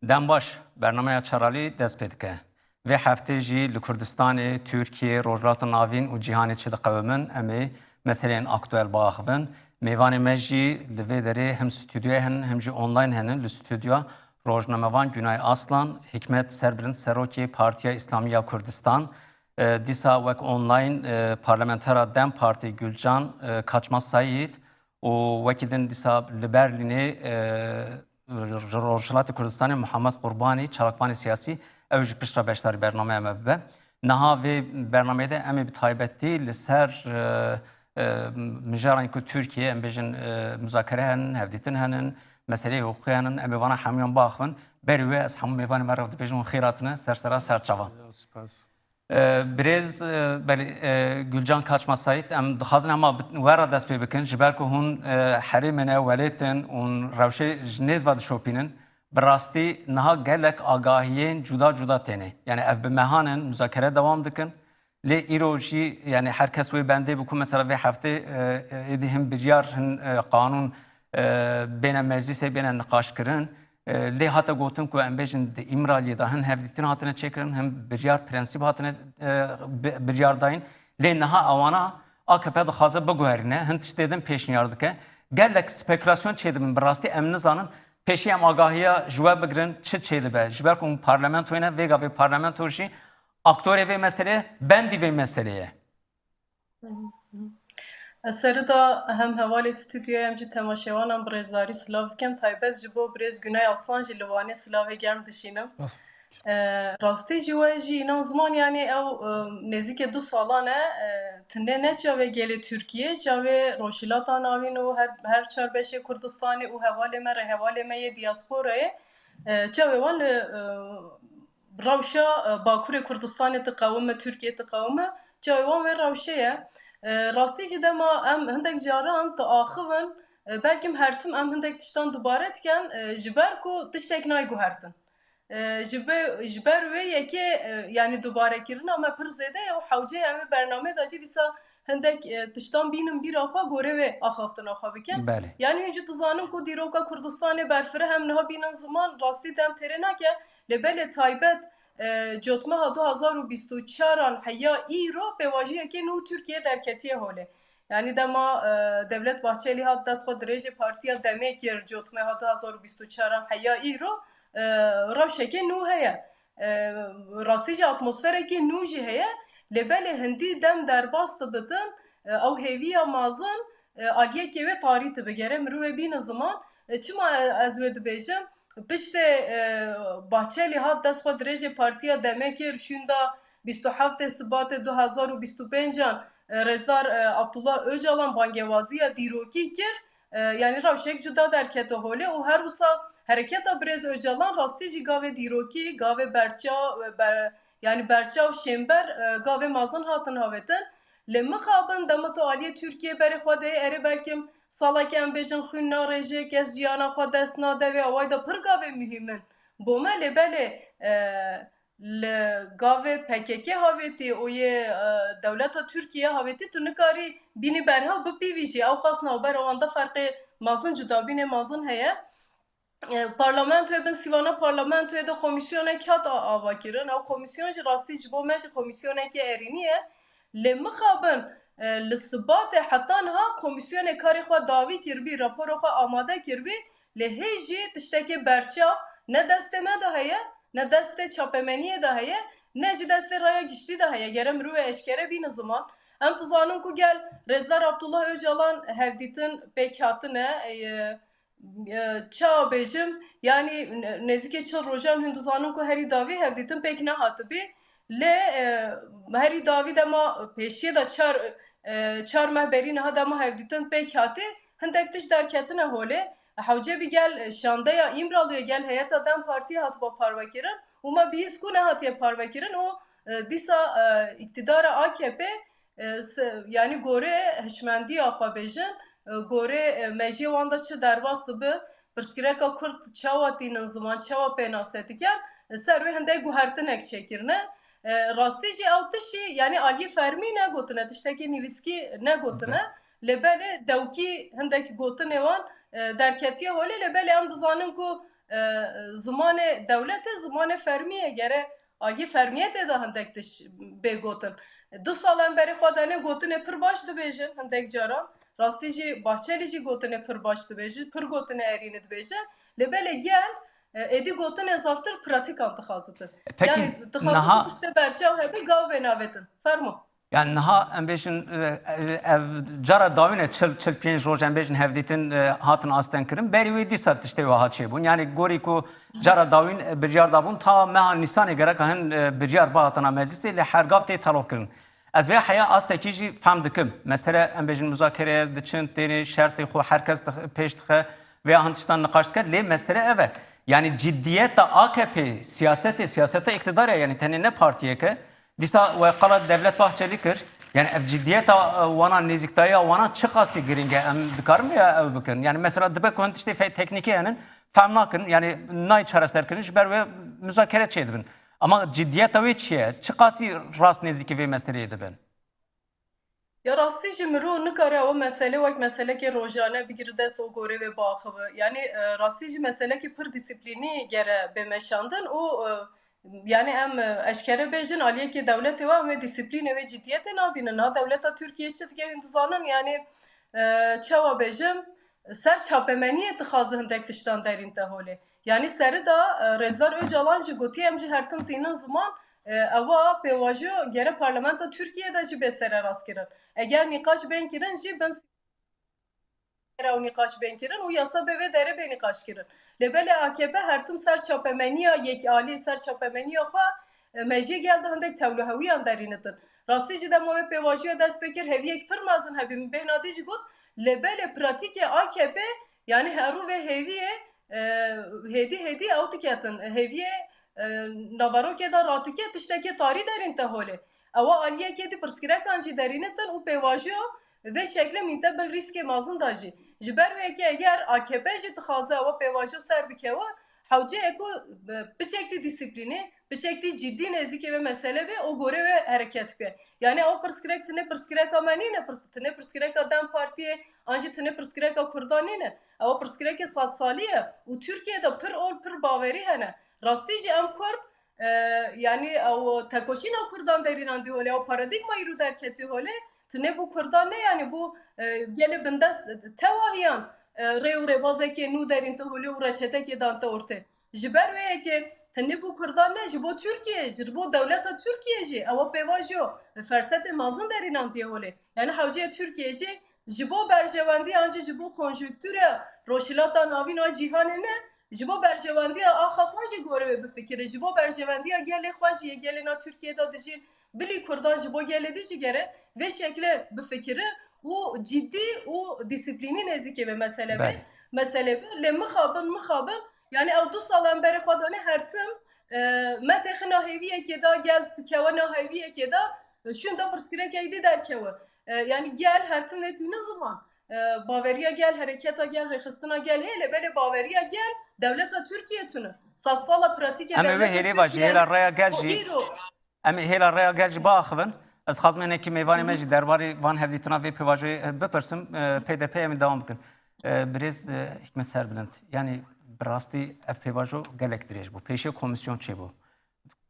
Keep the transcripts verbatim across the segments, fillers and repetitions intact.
Dem baş, bernameya Çaralî dest pê dike. Vê heftê jî li Kurdistanê, Tirkiye, Rojhilata Navîn û cîhanê çi diqewimin, em ê meseleyên aktuel biaxivin. Mêvanê me jî li vê derê hem stûdyoyê henin, hem jî online henin. Li stûdyoya rojnamevan Günay Aslan, Hikmet Serbilind, Serokê Partiya Îslamî ya Kurdistan, e, dîsa wek online, e, parlamentera dem Partî Gülcan, e, Kaçma Sayit û wekî din dîsa li Berlînê, e, ji Rojhilatê Kurdistanê Muhammed Qurbanî, çalakvanê siyasî, ew jî piştre beşdarî bernameya me bibe. Niha vê bernameyê de em ê bi taybetî li ser, e, e, mijaran ku Tirkiye, em bêjin, e, muzakere henin, hevdîtin henin, meseleyê hiqûqî henin, em ê vana hemûyan biaxivin. Berî wê ez hemû mêvanê me re dibêjim hûn xêr hatine, ser sera ser çava. Spas. E, birêz, e, belê, e, Gülcan Kaçma Sayit, em dixwazin hema bi we re dest pê bikin, ji ber ku hûn, e, herêmê ne, welêt in û rewşê ji nêz ve dişopînin. Bi rastî niha gelek agahiyên cuda cuda têne. Yani ev bi mehan in, muzakere dewam dikin. Lê îro jî, yani her kes wê bendê bû ku mesela vê heftê, e, e, êdî hin biryar, hin, e, qanûn, e, bêne meclîsê, bêne niqaşkirin. E, lê hate gotin ku em bêjin di Îmraliyê de hin hevdîtin hatine çêkirin, hin biryar prensîp hatine, e, bi-, biryar dayîn. Lê niha ewana A K P dixwaze biguherîne, hin tiştê din pêşniyar dike. Gelek spekulasyon çêdibin, bi rastî em nizanin. Pêşî em agahiya ji we bigirin, çi çêdibe? Ji ber ku hûn parlamentoyê ne, vê gavê parlamento jî aktorê vê meseleyê, bendî vê meseleyê ye. Ez serida hem hevalê stûdyoyê hem jî temaşevanan bi rêzdarî silav dikim. Taybet ji bo birêz Günay Aslan jî li Wanê silavê germ dişînim. Spas. E, rastî jî we jî înan ziman, yani ew, e, nêzîkê du salan e, e, tinde ne çavê gelê Tirkiye, çavê Rojhilata Navîn û her, her çar beşê Kurdistanê û hevalê me re, hevalê me yê diasporayê, e, çavê wan li, e, rewşa, e, Bakurê Kurdistanê diqewime, Tirkiye diqewime, çavê wan wê rewşê ye. E, rastî jî dema em hindek caran diaxivin, e, belkim her tim em hindek tiştan dubare dikin, e, ji ber ku tiştek nayê guhertin. E, ji be-, ji ber wê yekê, e, yani dubarekirina me pir zêde ye û hewce ye em ê bernameyê de jî dîsa hindek, e, tiştan bînin bîra xwe, gorê wê axaftina xwe bikin. Belê. Yani hûn jî dizanin ku dîroka Kurdistanê berfireh em niha bînin ziman, rastî dem têrê nake, lê belê taybet, e, cotmeha du hazar û bîst û çaran heya îro pêvajoyekê nû Tirkiye derketiye holê. Yani dema, e, Devlet Bahçelî hat dest xwe dirêjê partiya demê kir, cotmeha du hazar û bîst û çaran heya îro, e, rewşeke nû heye. E, rastî jî atmosfereke nû jî heye. Lê belê hindî dem derbas dibitin, e, ew hêviya mezin, e, aliyekê wê tarî dibe. Gere mirov wê bîne ziman. E, çima, e, ez wê dibêjim? Piştê, e, Bahçelî hat dest xwe dirêjê partiya demê kir, şûnda bîst û heftê Sibatê du hazar û bîst û pêncan, e, Rêzdar, e, Abdullah Ocalan bangewaziya dîrokî kir, e, yani rewşek cuda derkete holê û her wisa hereketa birêz Ocalan rastî jî gavê dîrokî, gavê berçav, e, ber-, yani berçav şênber, e, gavê mezin hatin avêtin. Lê mixabin dema tu aliyê Tirkiye berê xwe de, erê belkim saleke em bêjin xwîn narêje, kes ciyana xwe dest nade, vê awayî de pir gavê muhîm in. Bo me lê belê, e, li gavê P K K havêtî û yê, e, dewleta Tirkiye havêtî tu nikarî bînî berhev bipîvîjî. Ew qas navbera wan de ferqê mezin, cudabînê mezin heye. E, parlamentoyê bin sîvana parlamentoyê de komîsyonek hat a-, avakirin. Ew komîsyon jî rastî ji bo me jî komîsyonekê erênî ye. Lê mixabin, e, li Sibatê heta niha komîsyonê karê xwe dawî kiribî, rapora xwe amade kiribî, lê hê jî tiştekê berçav ne destê me de heye, ne destê çapemeniyê de heye, ne jî destê raya giştî de heye. Gere mirov wê eşkere bîne ziman. Em dizanin ku gel Rêzdar Abdullah Ocalan hevdîtin pêk hatine, e, e, çawa bêjim, yanî ne-, nêzîkê çil rojan hûn dizanin ku herî dawî hevdîtin pêk nehatibî. Lê, e, herî dawî dema pêşiyê de çar, e, çar meh berî niha dema hevdîtin pêk hatî, hindek tişt derketine holê. Hewce bî gel, e, şandeya Îmraliyê gel heyeta dem partiyê hatiba parvekirin û me bihîst ku nehatiye parvekirin û, e, dîsa, e, îktidara A K P, e, se-, yanî gorê hişmendiya xwe bêjin, e, gorê, e, mejiyê wan de çi derbas dibe, pirsgirêka Kurd çawa tînin ziman, çawa pênase dikin, e, ser wê hindek guhertinek çêkirine. E, rastî jî ew tiştî, yanî aliyê fermî negotine, tiştekî nivîskî negotine. Be- Lê belê dewkî hindek gotinê wan, e, derketiye holê, lê belê em dizanin ku e, zimanê dewletê, zimanê fermî ye. Gere aliyê fermiyetê de hindek tişt bê gotin. Du sal em berê xwe danê gotinê pir baş dibêjin hindek caran. Rastî jî Bahçelî jî gotinê pir baş dibêjin, pir gotinê erînî dibêje. Lê belê gel, e, êdî gotinê zaftir pratîkan dixwazitin. Pekî, yanî dixwazitin niha piştê berçav hebe gav bê navetin. Fermo. Yani niha em bêjin, e, e, ev cara dawîn e çil, çil pênc roj em bêjin hevdîtin, e, hatin astengkirin. Berî wê dîsa tiştê wiha çêbûn. Yani gorî ku cara dawîn, e, biryar dabûn ta meha Nîsanê gereka hin, e, biryar bihatina meclisê lê her gav tê teloqkirin. Ez vê heya astekî jî fehm dikim. Mesele em bêjin muzakereye diçin, tênê şertê xwe her kes dix-, pêş dixe, vêya hin tiştan niqaş dike. Lê mesele ev e. Yani ciddiyeta A K P siyasetê, siyaseta îktidar e, yani tenê ne partiyek e. Dîsa we qala Devlet Bahçelî kir. Yani ev ciddiyeta, e, wana, nêzîktayiya wana çiqasî girîng e? Em dikarin vêya ew bikin? Yani mesela dibe ku hin tiştê fe-, teknîkî henin, fehm nakin, yani nayê çareserkirin, ji ber wê muzakere çêdibin. Ama ciddiyeta wê çi ye? Çiqasî rast nêzîkî vê meseleyê dibin? Ya rastî jî mirov nikare ew mesele wek meselekê rojane bigire dest û gorê wê biaxive. Yanî, e, rastî jî meselekî pir dîsîplînî gere bê meşandin û, e, yanî em, e, eşkere bêjin aliyekê dewletê we em wê dîsîplînê wê ciddiyetê nabînin. Niha dewleta Tirkiyê çi dike hûn dizanin, yanî, e, çawa bêjim, ser çapemeniyê dixwaze hindek tiştan derînte holê. Yanî serî de, e, Rêzdar Ocalan jî gotiye, em jî her tim tînin ziman, e, ewa pêvajo gere parlamenta Tirkiyê de jî bê sererastkirin. Eger nîqaş bên kirin jî bin gere ew nîqaş bên kirin û yasa bê vê derê bê nîqaş kirin. Lê belê A K P her tim ser çapemeniya yekalî, ser çapemeniya xwe, e, mejiyê gel de hindek tewlihewiyan derînitin. Rastî jî dema wê pêvajoya dest pê kir hêviyek pir mezin hebî, min bêhna dî jî got, lê belê pratîkê A K P, yanî herû vê hêviyê, e, hêdî hêdî ew diketin, hêviyê, e, naverokê de ratike tiştekê tarî derînte holê. Ewa aliyekê dî pirsgirekan jî derînitin û pêvajoya vê şeklê mînte bin rîskê mezin de jî. Ji ber wê yekê eger A K P jî dixwaze ewa pêvajo ser bikewe, hewce ye ku, e, piçek dî dîsîplînê, piçek dî ciddî nêzîkê vê mesele bê û gorê wê hereket bike. Yanî ew pirsgirek tinê pirsgireka me nîne, pirs-, tinê pirsgireka DEM Partiyê, an jî tinê pirsgireka Kurdan nîne. Ew pirsgirekê sedsalî ye û Tirkiyê de pir ol, pir bawerî hene. Rastî jî em Kurd, e, yanî ew tekoşîna Kurdan derînandî holê, ew paradîgma îro derketî holê, tinê bo Kurdan ne, yanî bo, e, gelê bindest tewahiyan, e, rê û rêbazekê nû derînte holê û reçetekê dante ortê. Ji ber wê yekê tenê bo Kurdan ne, ji bo Tirkiyê, ji bo dewleta Tirkiyê jî ewa pêvajo, e, fersetê mezin derînandiye holê. Yanî hewce ye Tirkiye jî ji bo berjewendiya an jî ji bo konjonktura Rojhilata Navîn a cîhanê ne, ji bo berjewendiya axa xwe jî gorê wê bifikire, ji bo berjewendiya gelê xwe jî yê gelê na Tirkiyê de dijîn, bilî Kurdan ji bo gelê dî jî gere vê şekle bifikire û ciddî û dîsîplînî nêzîkê vê mesele be. Belê. Mesele be. Lê mixabin, mixabin, yanî ew du sal em berê xwe danê her tim, e, me têxina hêviyekê de, gel dikewe na hêviyekê de, e, şûnde pirsgirêkek dî derkewe. E, yanî gel her tim vê tîne ziman. E, baweriya gel, hereketa gel, rêxistina gel heye, lê belê baweriya gel dewleta Tirkiyê tune. Sedsala pratîkê Em ê wê dewleta hêlê ve jî, Tirkiyê hêla raya gel û jî îro Em ê hêla rêya gel jî biaxivin. Ez xwazim hinekî mêvanê me jî derbarê van hevdîtina vê pêvajoyê, eh, bipirsim, eh, pê de pê em ê dewam bikin. Eh, birêz, eh, Hikmet Serbilind, yanî bi rastî ev pêvajo gelek dirêj bû. Pêşê komîsyon çêbû.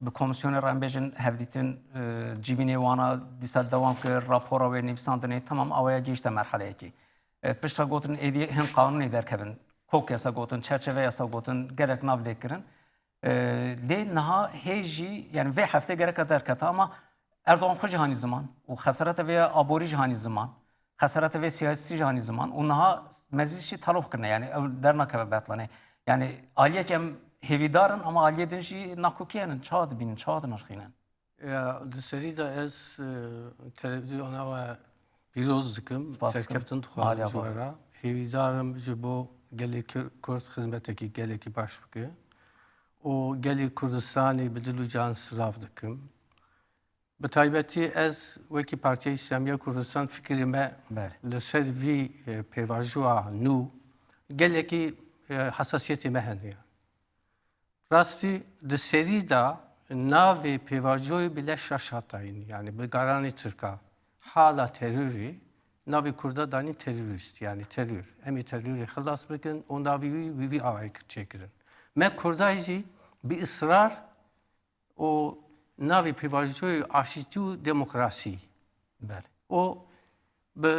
Bi komîsyonê re em bêjin hevdîtin, eh, civînê wana dîsa dewam kir, rapora wê nivîsandinê, temam awaya gihîşte merheleyekê. Eh, piştre gotin êdî hin qanûnê derkevin. Kok yasa gotin, çerçeve yasa gotin, gelek nav lê kirin. E, lê niha hê jî, yani vê heftê gereka derketa, ama Erdogan xwe jî hanî ziman û xesereta vê aborî jî hanî ziman, xesereta vê siyasî jî hanî ziman û niha meclis jî telox kirine, yani ew dernakeve betlanê. Yani aliyek em hêvîdar in, ama aliyê din jî nakokî henin, çawa dibînin, çawa dinirxînin? Ya, di serî de ez, e, televizyona we pîroz dikim, Spas dikim. Serkeftin dixwazim ji we re. Hêvîdar im ji bo gelê Kir-, Kurd xizmetekî gelekî baş bike û gelê Kurdistanê bi dil û can silav dikim. Bi taybetî ez wekî Partiya Îslamî ya Kurdistan fikrê me Belê. Li ser vî, e, pêvajoya nû gelekî, e, hesasiyetê me hene. Rastî di serî de navê pêvajoyê bile şaş hatayîn, yani bi garanê Tirka hala terorê navê Kurda danîn terorîst, yani teror. Em ê terorê xilas bikin û navê wî bi vî awayî çêkirin. Me Kurda jî bi israr û navê pêvajoyê aşîtî û demokrasî. Belê. Û bi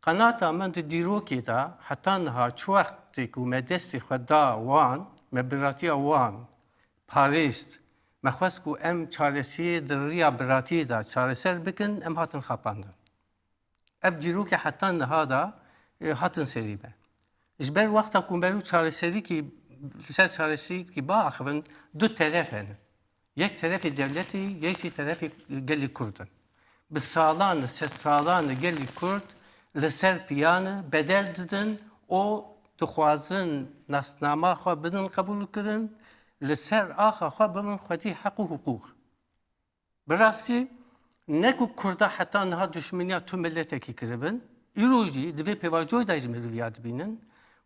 qenata min di dîrokê de heta niha çi wextê ku me destê xwe da wan, me biratiya wan parêst, me xwest ku em çaresiyê di riya biratiyê de çareser bikin, em hatin xapandin. Ev dîrokê heta niha de, e, hatin serî me. Ji ber wexta ku me rû çareserîkî, li ser çareserîkî biaxivin, du teref hene. Yek terefê dewletê, yek jî terefê gelê Kurd in. Bi salan, sedsalan e gelê Kurd li ser piyan e, bedel didin û dixwazin nasnama xwe bidin qebûlkirin, li ser axa xwe bibin xwedî heq û hiqûq. Bi rastî, ne ku Kurda heta niha duşmeniya tu miletekî kiribin, îro jî di vê pêvajoyê de jî meriviya dibînin,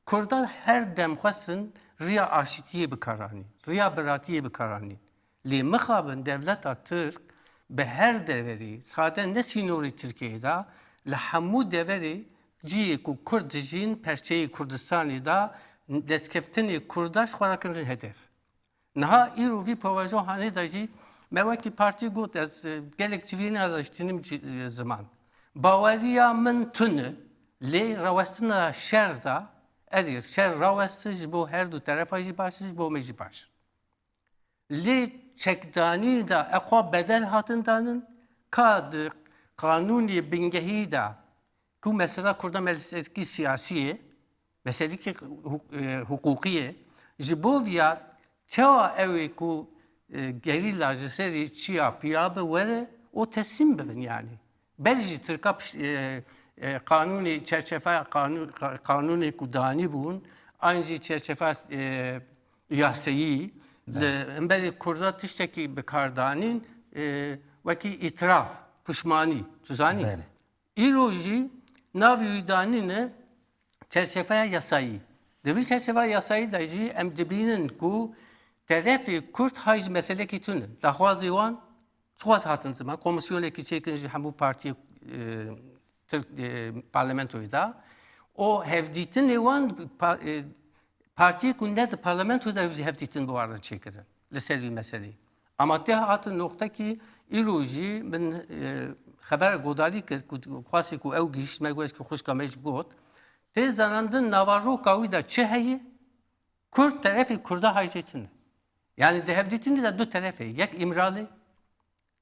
Kurda her dem xwestin riya aşîtiyê bi kar anîn, riya biratiyê bi kar anîn. Lê mixabin dewleta Tirk bi her deverê, sade ne sînorê Tirkiyeyê de, li hemû deverê cihê ku Kurd dijîn, perçeyê Kurdistanê de, destkeftinê Kurda ji xwe re kirin hedef. Niha îro vî pêvajohanê de jî me wekî partî got, ez, e, gelek civîna de jî tînim ci-, e, ziman. Baweriya min tune, lê rawestina şer de, erê, şer raweste ji bo her du terefa jî baş e, ji bo me jî baş e. Lê çekdanî de eqwa bedel hatin danin, ka di qanûnê bingehî de ku mesela Kurda meselekî siyasî ye, meselekî huk-, e, hiqûqî ye. Ji bo viya çawa ew ê ku, e, gerîla ji serî çiya piya be were û teslîm bibin yanî. Ber jî Tirka piş-, e, e, qanûnê çerçeveya qanû-, qa-, qanûnê ku danî bûn, an jî çerçeveya, e, yaseyî li hemberî Kurda tiştekî bi kar danîn, e, wekî îtiraf, pişmanî, tu zanî? Belê. Îro jî navê wî danîne çerçeveya yasayî. Di vî çerçeveya yasayî de jî em dibînin ku terefê Kurd hay ji meselekî tune. Daxwazê wan çiqas hatin ziman. Komîsyonekî çêkirin ji hemû partiyê, e, Tirk, e, parlamentoyê de. Û hevdîtinê wan pa-, e, partiyê ku ne di parlamento de jî hevdîtin bi wan re çêkirin li ser vî meselê. Ama tê hatin noqtekî îro jî min, e, xebera godarî kir ku xwestî ku ew gihîşt me, got ku xwişka me jî got. Tê zanandin naveroka wî de çi heye? Kurd terefê Kurda hay jê tune. Yani di hevdîtinê de du teref heye. Yek Îmralî,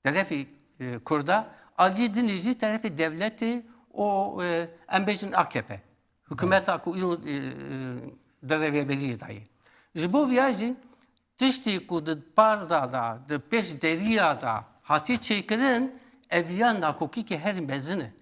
terefê, e, Kurda, aliyê dinê jî terefê dewletê û, e, em bêjin A K P. Hikûmeta ku îro, e, e, di rêveberiyê de ye. Ji bo viya jî tiştê ku di parda de, di pêş deriya de hatiye çêkirin, eviya nakokîkê herî mezin e.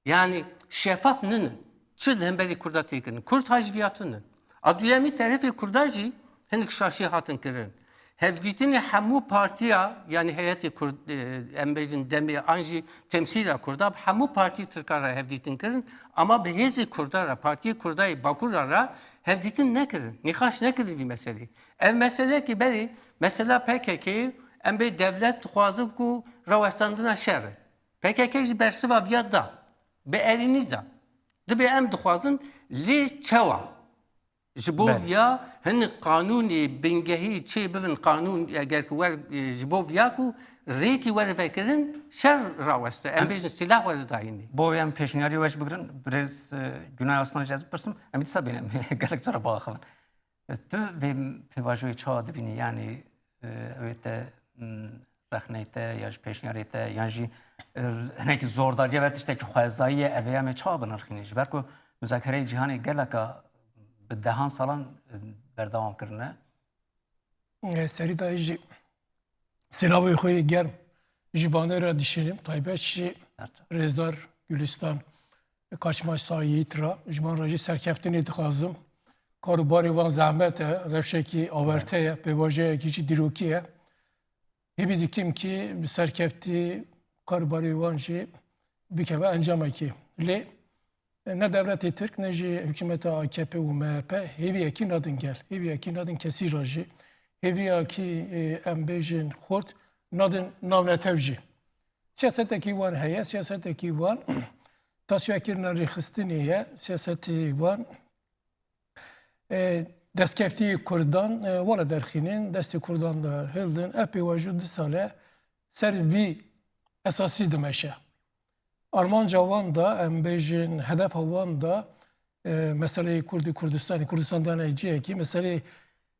Yani şefaf nînin. Çi li hemberî Kurda tê kirin? Kurd hay ji viya tune. A duyemî terefê Kurda jî hinek şaşî hatin kirin. Hevdîtinê hemû partiya, yani heyetê Kurd, e, em bêjin demê an jî temsîla Kurda, bi hemû partî Tirka re hevdîtin kirin, ama bi hêzê Kurda re, partiyê Kurda yê Bakur re hevdîtin nekirin, nîqaş nekirin vî meselê. Ev meseleyekî berê, mesela P K K, em bê dewlet dixwazin ku rawestandina şer e. P K K jî bersiva viya da, bi erênî da. Dibê em dixwazin, lê çawa? Ji bo Belê. viya hinek qanûnê bingehî çê bibin qanûn, eger ku wer, e, ji bo viya ku rêkî were vekirin, şer raweste. Em Em bêjin sîlah were dayînê. Bo em pêşniyarî we jî bigirin, birêz, e, Günay Aslan jî ez bipirsim, em dîsa bêne gelek cara biaxivin. Tu vê pêvajoyê çawa dibînî? Yanî, e, ew ê te, m, rexneyê te ya jî pêşniyarê te yan jî, e, hinekî zordariye ve tiştekî xwezayî ye, ev ê em ê çawa binirxînî? Ji ber ku muzakereyê cîhanê geleka bi dehan salan, e, berdewam kirine. E, serî dayî jî Selamê xwe yê germ ji vanê re dişînim. Taybet jî Rêzdar Gülistan Kaçmaz Sayît re, ji wan re jî serkeftinê dixwazim. Kar û barê wan zehmet e, rewşekî awerte ye, pêvajoyekî jî dîrokî ye. Hêvî dikim kî bi serkeftî kar û barê wan jî bikeve encamekî. Lê Ne dewletê Tirk, ne jî hikûmeta A K P û M H P hêviyekî nadin gel. Hêviyekî nadin kesî re jî. Hêviyekî, e, em bêjin xurt nadin navnetew jî. Siyasetekî wan heye, siyasetekî wan tasfiyekirina rêxistinê ye. Siyasetê wan, e, destkeftiyê Kurdan, e, were derxînin, destê Kurdan de hildin, ev pêvajo du sal e ser vî esasî dimeşe. Armanca wan de, em bêjin, hedefa wan de, e, meseleyê Kurdî Kurdistanê, Kurdistan dane cihekî, meseleyê,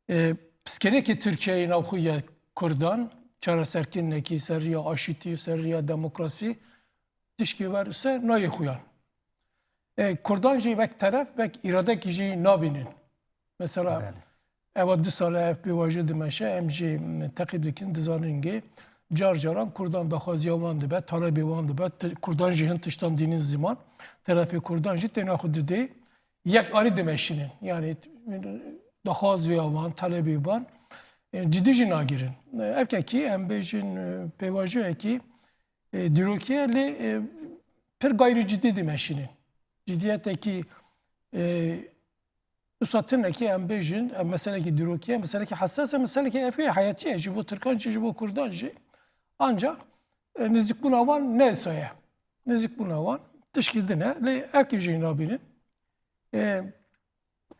e, piskêrêkê Tirkiyeyê navxwe ya Kurdan, çareserkirinekî ser riya aşîtî, ser riya demokrasî, tişkî ver û ser nayê xuyan. E, Kurdan jî wek teref, wek îradekî jî nabînin. Mesela, Belê. ewa du sal e ev pêvajo dimeşe, em jî, m, teqîb dikin, dizanin gê car caran Kurdan daxwaziya wan dibe, talebê wan dibe, ti-, Kurdan jî hin tiştan dînin ziman, terefê Kurdan jî têna xwe didê yek alî dimeşînin. Yani, daxwaziya wan, talebê wan, e, cidî jî nagirin. E, ev kekî em bêjin, e, pêvajoyekî, e, dîrokî ye, lê, e, pir gayrî cidî dimeşînin. Cidiyetekî, e, usa tinekî em bêjin, em meselekî dîrokî ye, meselekî hesas e, meselekî ev ê heyetî ye, ji bo Tirkan jî, ji bo Kurdan jî. Ancak, e, nêzîkbûna wan ne wisa ye. Nêzîkbûna wan tişkî din e, lê ev kî jî nabînin. E,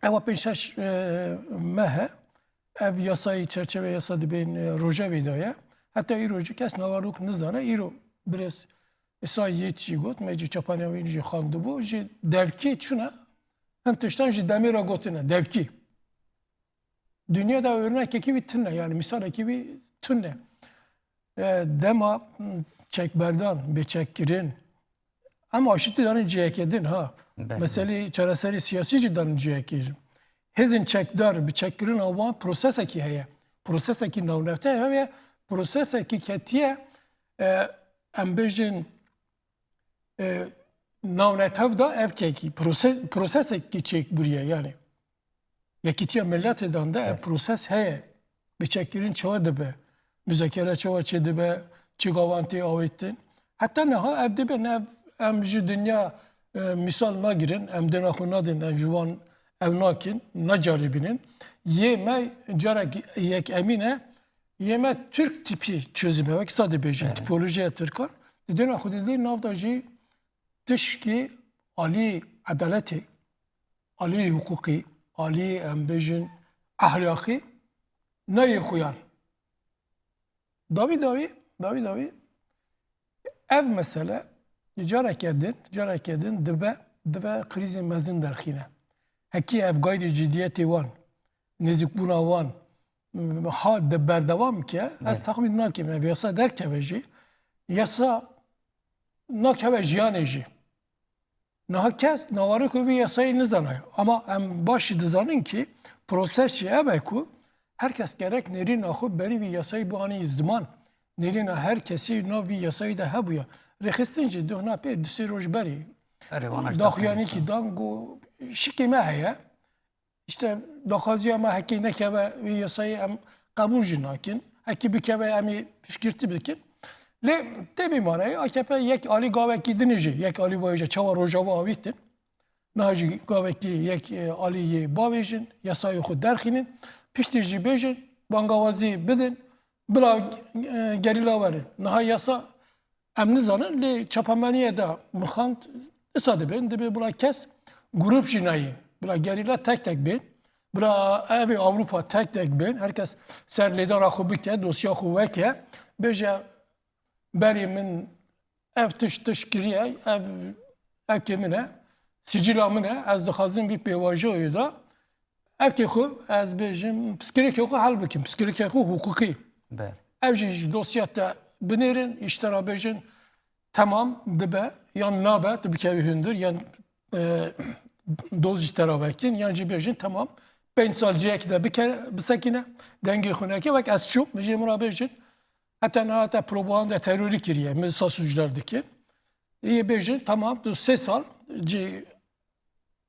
Ewa pênc şeş, e, meh e. Ev yasayê çerçeve yasa dibên, e, rojevê de ye. Heta îro jî kes navarok nizane. Îro birêz Îsa yê çî got, me jî çapaniya wî jî xwendibû. Ji devkî çûne, hin tiştan ji demê re gotine, devkî. Dinya de örnekekî wî tune, yani misalekî wî tune. E, dema, m, çekberdan, bêçekkirin, em aşitî danin cihekê din, ha. Belê. Meselê çareserî siyasî jî danin cihekê din. Hêzên çekdar, bi çekkirina wan prosesekî heye. Prosesekî navnete heye, prosesekî ketiye, e, em bêjin, e, navnetev da ev kekî. Proses-, prosesekî çêk bûriye, yani. Yekîtiya Miletê dan de ev Evet. proses heye. Biçekkirin çawa dibe? Muzakere çawa çêdibe? Çi gavan tê awêtin? Heta niha ev dibe, ne, em ji dinya, e, misal nagirin, em dêna xwe nadin, em ji wan ev nakin, nacaribînin. Yê me carek yek emîn e, yê me Türk tipi çözüm e, wek sa dibêjin, Evet. tipolojiya Tirkan. Di dêna xwe didî nav da jî tişkî alî edaletê, alî hiqûqî, alî, em bêjin, ehlaqî neyê xuyan. Dawî dawî, dawî dawî ev mesele careke din, careke din dibe, dibe krîzê mezin derxîne. Hekî ev gayrî cidiyetê wan, nêzîkbûna wan, ha de berdewam ke, ez Evet. texmîn nakim, ev yasa derkeve jî, yasa nakeve jiyanê jî. Niha kes navarê ku vî yasayê nizanay. Ama em baş jî dizanin ki proses jî ev e ku her kes gerek nêrîna xwe berî vî yasayê bianî ziman. Nêrîna her kesî nav vî yasayê de hebûya. Rêxistin jî duhna pê du sê roj berî Erê, wana ji daxuyanîkî daxuyanîkî. dan ku şikê me heye. İşte daxwaziya me hekî nekeve vî yasayê em qebûl jî nakin. Hekî bikeve em ê piştgirtî bikin. Lê tê bîmaneyê A K P yek alî gavekî dinê jî, yek alî vayê jî çawa Rojava avîtin. Niha jî gavekî yek, e, alî yê bavêjin, yasayê xwe derxînin. Piştî jî bêjin, bangawazî bidin, bila, e, gerîla werin. Niha yasa Em nizanin, lê çapemeniyê de mixand isa dibên, dibê bila kes grup jî neyên. Bila gerîla tek tek bên. Bila evê Ewropa tek tek bên. Her kes ser lêdana xwe bike, dosya xwe weke. Bêje, berî min ev tişt tişt kiriye, ev evkê min e, sicila min e, ez dixwazim vî pêvajoyê de evkê xwe, ez bêjim, piskirêkê xwe hel bikim, piskirêkê xwe hiqûqî. Be. Ev jî ji dosya te binêrin, îşte ra bêjin, temam dibe, yan nabe, tu bikevî hundir, yan, e, doz ji te ra vekin, yan jî bêjin, temam, pênc sal cihekî de bike-, bisekine, dengê xwe neke, wek ez çûm, min jî min ra bêjin, heta niha te propaganda terorî kiriye, min sa sûcdar dikin. Yê bêjin, temam, tu sê sal, cî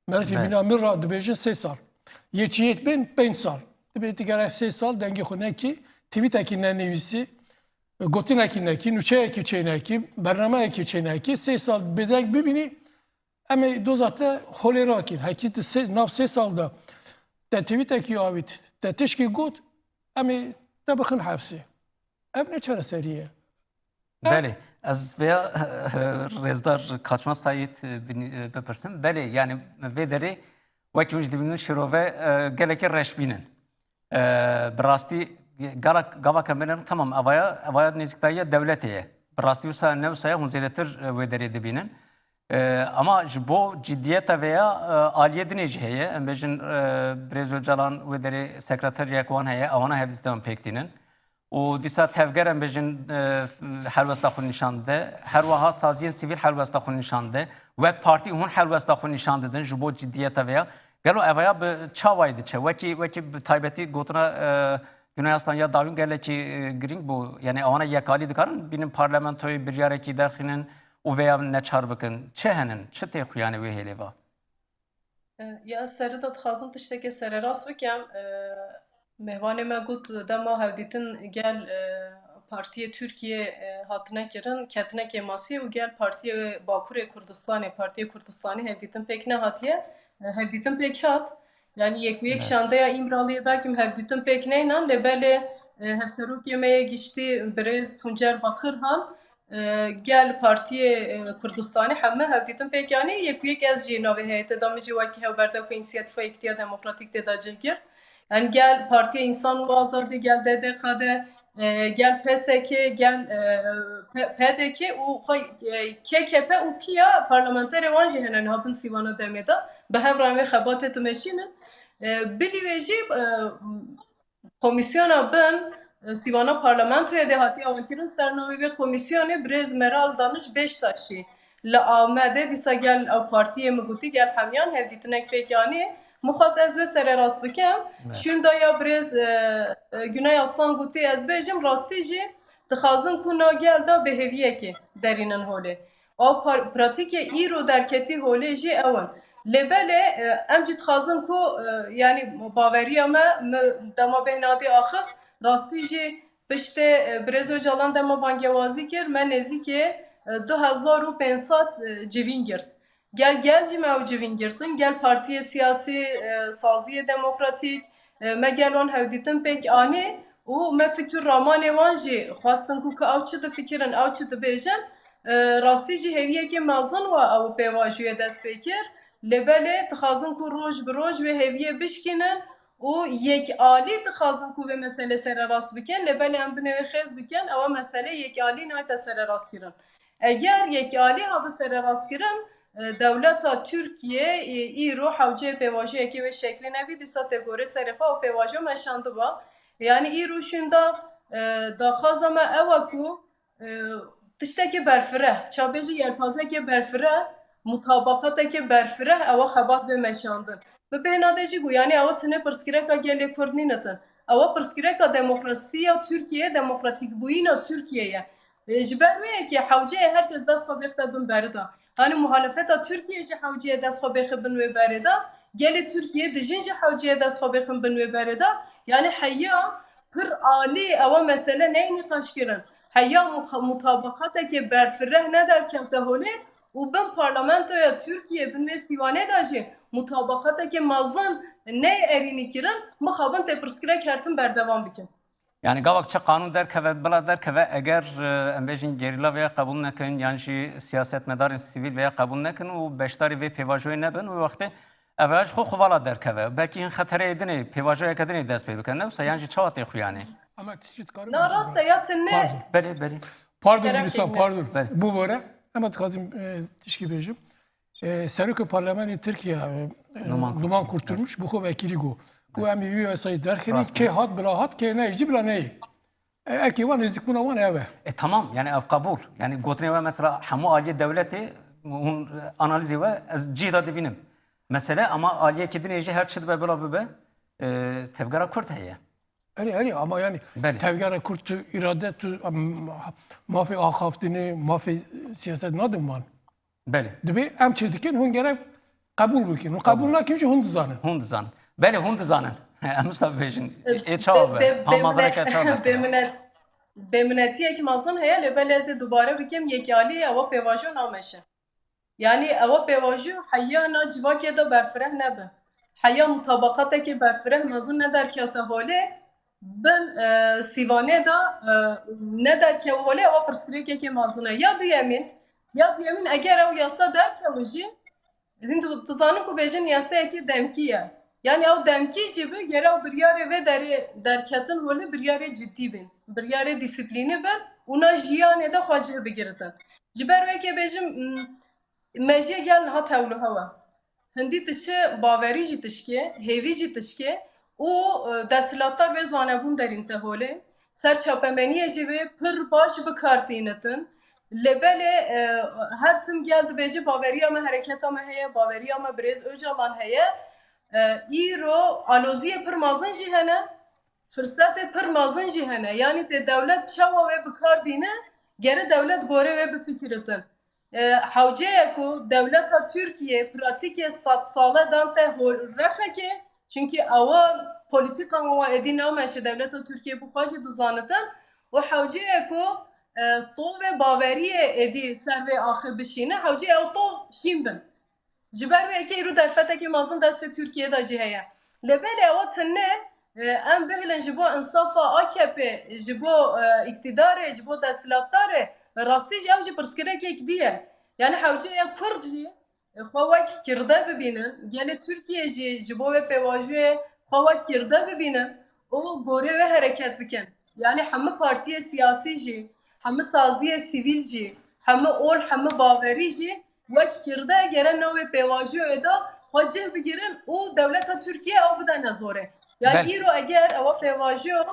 Merivê Be. bîna min ra dibêjin sê sal. Yê çi yê bên pênc sal. Dibê tu gerek sê sal dengê xwe nekî, twîtekî nenivîsî, gotinekî nekî, nûçeyekî çênekî, bernameyekî çênekî, sê sal bêdeng bibînî, em ê doza te holê rakîn. Hekî tu sê, nav sê sal de te twîtekî avît, te tişkî got, em ê te bixin hefsê. Ev ne çareserî ye. Belê, ez vêya, rêzdar Kaçmaz Sayîd, e, binî-, e, bipirsim. Belê, yani vê derê Wekî hûn jî dibînin şirove, e, gelekî reşbîn in. E, bi rastî gala, gava ke min, tamam, evaya, evaya nêzîkdayiya dewletê ye. Bi rastî wisa ne wisa ye, hûn zêdetir, e, wê derê dibînin. E, ama ji bo ciddiyeta vê ya, e, aliyê dinê jî heye. Em bêjin, e, Birêz Ocalan wê derê sekreteriyek wan heye, ewana hevdîtin pêk tînin. Û dîsa tevger em bêjin, e, helwesta xwe nîşan dide. Her wiha saziyên sivîl helwesta xwe nîşan dide. Wek partî hûn helwesta xwe nîşan didin ji bo ciddiyeta vê ya. Gelo evaya bi çavayî diçe? Wekî, wekî bi taybetî gotina, e, Güney Aslan ya dawîn gelekî, e, girîng bû. Yani ewana yekalî dikarin bînin parlamentoyê biryarekî derxînin û vê ya neçar bikin. Çi henin? Çi tê xuyanê wê hêlê va? E, ya serî de dixwazim tiştekê sererast bikem. E, mêvanê me got, dema hevdîtin gel, e, partiyê Tirkiyê, e, hatine kirin, ketine kêmasiyê û gel partiyê Bakurê Kurdistanê, partiyê Kurdistanî hevdîtin pêk nehatiye. E, hevdîtin pêk hat. Yani yek û yek şandeya Îmraliyê belkim hevdîtin pêk neynan, lê belê, e, hevserokê me yê giştî birêz Tuncer Bakirhan, e, gel partiyê, e, Kurdistanî heme hevdîtin pêk anî. Yek û yek ez jî navê heyetê de, min jî wekî hevberdevkê Însiyatîfa Yekîtiya Demokratîk tê de cih girt. Yani gel Partiya Însan û Azadî, gel B D K D, e, gel P S K, gel, e, P-, P D K û xwe, e, K K P û piya parlamenterê wan jî hene niha bin sîvana demê de. Bi hev re em vê xebatê dimeşînin. E, bilî wê jî, e, Komîsyona bin, e, sîvana parlamentoyê de hatiye avakirin, ser navê vê komîsyonê birêz Meral Daniş Beştaşî li Amedê, dîsa gel ew partiyê min gotî, gel hemiyan hevdîtinek pêk anî. Min xwest ez wê sererast bikim. Evet. Şûnda ya birêz, e, e, Güney Aslan gotî, ez bêjim, rastî jî dixwazin ku na gel de bêhêviyekê derînin holê. Ew par-, pratîkê îro derketî holê jî ew in. Lê belê, e, em jî dixwazin ku, e, yanî baweriya me, me dema bêhnadê axift, rastî jî piştê, e, Birêz Ocalan dema bangewazî kir, me nêzîkê, e, du hezar û pênc sed, e, civîn girt. Gel, gel jî me ew civîn girtin, gel partiyê siyasî, e, saziyê demokratîk, e, me gel wan hevdîtin pêk anî û me fikir ramanê wan jî xwestin ku, ku ew çi difikirin, ew çi dibêjin. E, rastî jî hêviyekê mezin wa ew pêvajoyê dest pê kir. Lê belê dixwazin ku roj bi roj wê hêviyê bişkînin û yekalî dixwazin ku vê meselê sererast bikin. Lê belê em binê wê xêz bikin, ewa mesele yekalî nayte sererastkirin. Eger yekalî habe sererastkirin, e, dewleta Tirkiye, e, îro hewceyê pêvajoyekê wê şeklî nebî, dîsa tê gorê serê xwe ew pêvajo meşandiba. Yanî îro şûnda, e, daxwaza me ew e ku, e, tiştekê berfireh, ça bêjî yelpazekê berfireh, mutabaqatekê berfireh ewa xebat bê meşandin. Bi bêhna de jî got, yanî ewa tenê pirsgirêka gelê Kurd nînitin. Ewa pirsgirêka demokrasiya Tirkiyeyê, demokratîkbûyîna Tirkiyeyê ye. E, ji ber wê yekê hewceyê her kes dest xwe bêxte bin berê de. Yanî muhalefeta Tirkiyeyê jî hewceyê dest xwe bêxe bin wê berê de. Gelê Tirkiyê dijîn jî hewceyê dest xwe bêxin bin wê berê de. Yanî heya pir alî ewa mesele neyê nîqaşkirin. Heya muxa-, mutabaqatekê berfireh nederkewte holê û bin parlamentoya Tirkiyê, bin wê sîwanê de jî mutabaqatekê mezin neyê erînî kirin, mixabin tê pirsgirêk hertim berdewam bikin. Yani gavak çi qanûn derkeve, bila derkeve, eger, e, em bêjin gerîla vê qebûl nekin, yan jî siyasetmedarên sivîl vê qebûl nekin û beşdarî vê pêvajoyê nebin, wê wextê ev ji xwe xwe vala derkeve. Belkî hin xetereyê dinê, pêvajoyeke dinê dest pê bike. Ne wisa, yan jî çawa tê xuyanê? Ama tiştî dikarim Na bêjim rast e ben. Ya tine. Pardon. Belê, belê. Pardon Kerem Gülistan, çekme. Pardon. Belê. Bibore. Ama dixwazim, e, tişkî bêjim. E, Serokê Parlamenê Tirkiye, e, Numan Numan Kurtulmuş. Kurtulmuş bi xwe vekîlî got. Ku Evet. Em ê wî yasayê derxînin, Rast e. Kê hat bila hat, kê neyê jî bila neyê. E, ekê wan, nêzîkbûna wan ev e. E, tamam, yani ev qebûl. Yani gotinê we mesela hemû aliyê dewletê, hûn, e, analîzê we ez cih de dibînim. Mesele ama aliyekî dinê jî her çi dibe bila bibe, e, tevgera Kurd heye. Erê, erê, ama yani Belê. Tevgera Kurd tu îrade, tu, em, mafê axaftinê, mafê siyaset nadin wan. Belê. Dibê em çê dikin, hûn gerek qebûl bikin. Hûn qebûl Qebûl. Nakin jî hûn dizanin. Hûn dizanin. Belê, hûn dizanin. Em wisa bêjin. Ê çawa be? Be-, be-, Pamazreke bêmine-, çawa be? Bêminet-, bêminetiyek mezin heye, lê belê ez ê dubare bikim, yekî alî ewa pêvajo nameşe. Yanî ewa pêvajo heya na civakê de berfireh nebe. Heya mutabaqatekê berfireh mezin nederkewte holê, bin, e, sîvanê de, e, nederkew holê, ewa pirsgirêkekê mezin e. Ya duyemîn, ya duyemîn, eger ew yasa derkewe jî, Hûn di-, dizanin ku bêjin yasayekî demkî ye. Yanî ew demkî jî bi, gere ew biryarê vê derê derketin holê biryarê cidî bin. Biryarê dîsiplînî bin û na jiyanê de xwe cih bigiritin. Ji ber wê yekê bêjim, m, mejiyê gel niha tewlihew e. Hindî tiştê bawerî jî tişkê, hêvî jî tişkê û, e, desthilatdar vê zanebûn derîn te holê. Ser çapemeniyê jî vê pir baş bi kar tînitin. Lê belê, e, her tim gel dibêje baweriya me, hereketa me heye, baweriya me birêz Ocalan heye. E, îro aloziyê pir mezin jî hene, firsetê pir mezin jî hene. Yanî tê dewlet çawa wê bi kar bîne, gere dewlet gorê wê bifikiritin. E, hewce ye ku dewleta Tirkiye pratîkê sedsale dan te hol rexekê, çunkî ewa polîtîka wan êdî nameşe, dewleta Tirkiye bi xwe jî dizanitin û hewce ye ku, e, tovê baweriyê êdî ser vê axê bişîne, hewce ye ew tov şîn bin. Ji ber wê yekê îro derfetekê mezin destê Tirkiyê de jî heye. Lê belê ewa tune, e, em bihilin ji bo insafa A K P, ji bo, e, îktîdarê, ji bo desthilatdarê, rastî jî ew jî pirsgirêkek dî ye. Yanî hewce ye Kurd jî, e, xwe wek kirde bibînin, gelê Tirkiyê jî ji bo wê pêvajoyê xwe wek kirde bibînin û gorê wê hereket bikin. Yanî hemû partiyê siyasî jî, hemû saziyê sivîl jî, hemû ol, hemû bawerî jî wek kirde gere navê pêvajoyê de xwe cih bigirin û dewleta Tirkiye ew bidene zorê. Yanî Bel- îro eger ewa pêvajoyo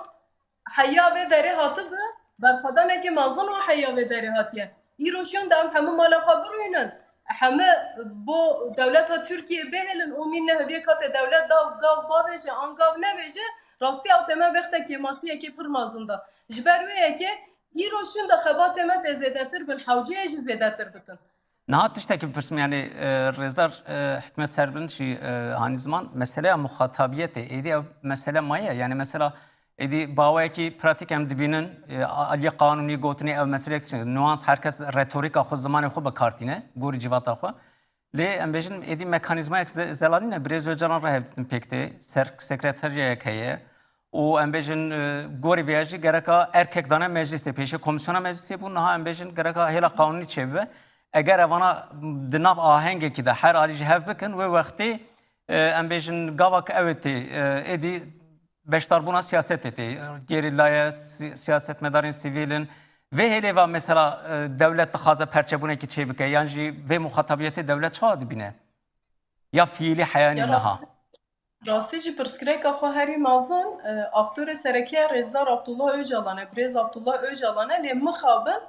heya vê derê hatibi, berxwedanekê mezin û heya vê derê hatiye. Îro şûnde em hemû mala xwe birûynin, hemû bo dewleta Tirkiye bêhêlin û mîn nehiviyê katê dewlet da gav bavêje an gav nevêje, rastî ew tê me bexte kêmasiyekê pir mezin da. Ji ber wê yekê îro şûnde xebatê me tê zêdetir bin, hewceyê jî zêdetir bitin. Niha tiştekî bipirsim, yanî, e, rêzdar, e, Hikmet Serbilind jî, e, hanî ziman, meseleya muxatabiyetê, êdî ew mesele maye, yanî mesela êdî baweyekî pratîk em dibînin, e, a-, aliyê qanûnî gotinê ew meseleyek, nuans, her kes retorîka xwe, zimanê xwe bi kar tîne, gorî civata xwe. Lê em bêjin êdî mekanîzmayek ze-, zelalî ne, birêz Ocalan re hevdîtin pêk tê, ser sekreteriyayek heye û em bêjin, e, gorî vêya jî gereka erkek dane meclîsê, pêşê komîsyona meclîsê bû, niha em bêjin gereka hêla qanûnî çêbibe. Eger evana di nav ahengekî de her alî ji hev bikin, wê wextê, e, em bêjin gava ku ew ê tê, e, êdî beşdarbûna siyasetê tê, gerîlaye, si-, siyasetmedarên sivîl in. Vê hêlê va mesela, e, dewlet dixwaze perçebûnekî çêbike, yan jî vê muxatabiyetê dewlet çawa dibîne? Ya fiîlî heya nî Ya niha? Rastî jî pirsgirêka xwe herî mezin, e, aktorê sereke rêzdar Abdullah Ocalan e, birêz Abdullah Ocalan e, lê mixabin,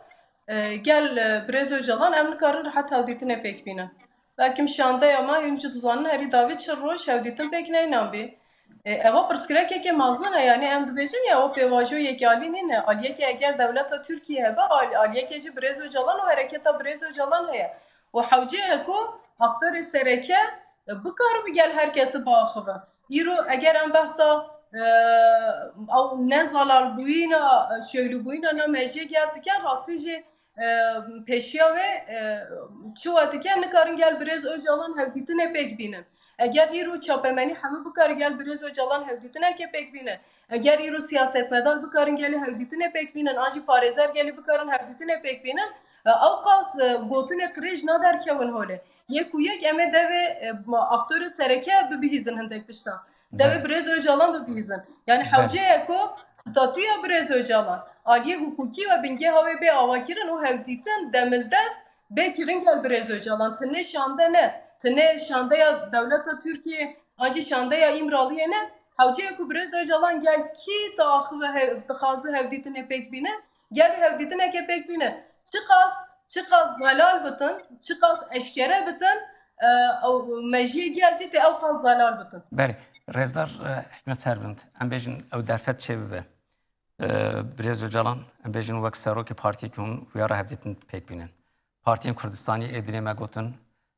e, gel, e, birêz Ocalan em nikarin rehet hevdîtinê pêk bînin. Belkim şandeya me, hûn jî dizanin herî dawî çil roj hevdîtin pêk neynan bî. E, ewa pirsgirêkeke mezin e, yanî em dibêjin ya ew pêvajoyekî alî nîne. Aliyekê eger dewleta Tirkiye hebe, al-, aliyekê jî birêz Ocalan û hereketa birêz Ocalan heye. Û hewce ye ku aktorê sereke, e, bikaribe gel her kesî biaxive. Îro eger em behsa, e, ew nezelalbûyîna, e, şewlûbûyîna na mejiyê gel dikin, rastî jî, e, pêşiya wê, e, çi we dike, nikarin gel birêz Ocalan hevdîtinê pêk bînin. Eger îro çapemenî hemû bikare gel birêz Ocalan hevdîtineke pêk bîne, eger îro siyasetmedar bikarin gelê hevdîtinê pêk bînin, an jî parêzer gelê bikarin hevdîtinê pêk bînin, e, ew qas, e, gotinê qirêj naderkewin holê. Yek û yek em ê devê, e, ma-, aktorê sereke bibihîzin hindek tiştan. Devê Belê. birêz Ocalan bibihîzin. Yanî Belê. hewce ye ku statûya birêz Ocalan, aliyê hiqûkî ve bingeha wê bê avakirin û hevdîtin demildest bê kirin gel birêz Ocalan. Tinê şande ne, tinê şandeya dewleta Tirkiye, an jî şandeya Îmraliyê ne. Hewce ye ku birêz Ocalan gel kî diaxive hev-, dixwaze hevdîtinê pêk bîne, gel hevdîtineke pêk bîne. Çiqas, çiqas zelal bitin, çiqas eşkere bitin, e, ew mejiyê gel jî tê ew qas zelal bitin. Belê, rêzdar, e, Hikmet Serbilind, em bêjin ew derfet çêbibe. E, Birêz Ocalan, em bêjin wek serokê partiyekî hûn xuya re hevdîtin pêk bînin. Partiyên Kurdistanî êdî me gotin,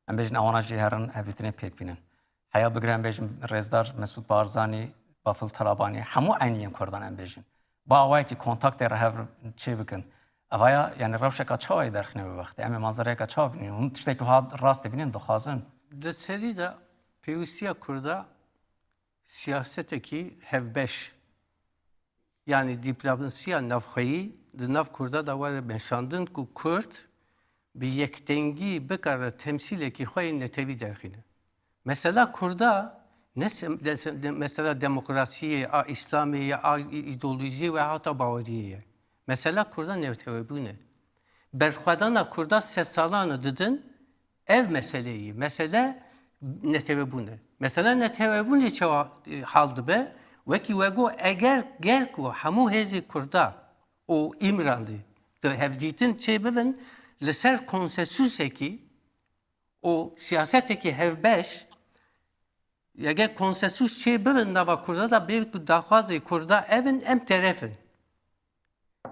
em bêjin ewana jî herin hevdîtinê pêk bînin. Heya bigire em bêjin rêzdar Mesûd Barzanî, Bafil Talabanî, hemû eynî yên Kurdan em bêjin. Bi awayekî kontaktê re hev çê bikin. Evaya, yanî rewşeka çawa yê derxîne wê wextê? Em ê manzereyeka çawa bînin? Hûn tiştekî wiha rast dibînin, dixwazin? Di serî de pêwîstiya Kurda siyasetekî hevbeş, yanî dîplomasiya navxweyî di nav Kurda de were meşandin ku Kurd bi yekdengî bikare temsîlekî xwe yê netewî derxîne. Mesela Kurda ne se-, de-, de-, mesela demokrasiyê, a Îslamê ya a î-, îdeolojiyê ve hata baweriyê ye. Mesela Kurda netewebûn e. Berxwedana Kurda sed salan e didin, ev meseleyê, mesele netewebûn e. Mesela netewebûnê çawa, e, hal dibe? Wekî we got, eger ger ku hemû hêzê Kurda û Îmralî di hevdîtin çêbibin li ser konsensusekî û siyasetekî hevbeş, eger konsensus çêbibin nava Kurda da, bê ku daxwazê Kurda ev in, em teref in.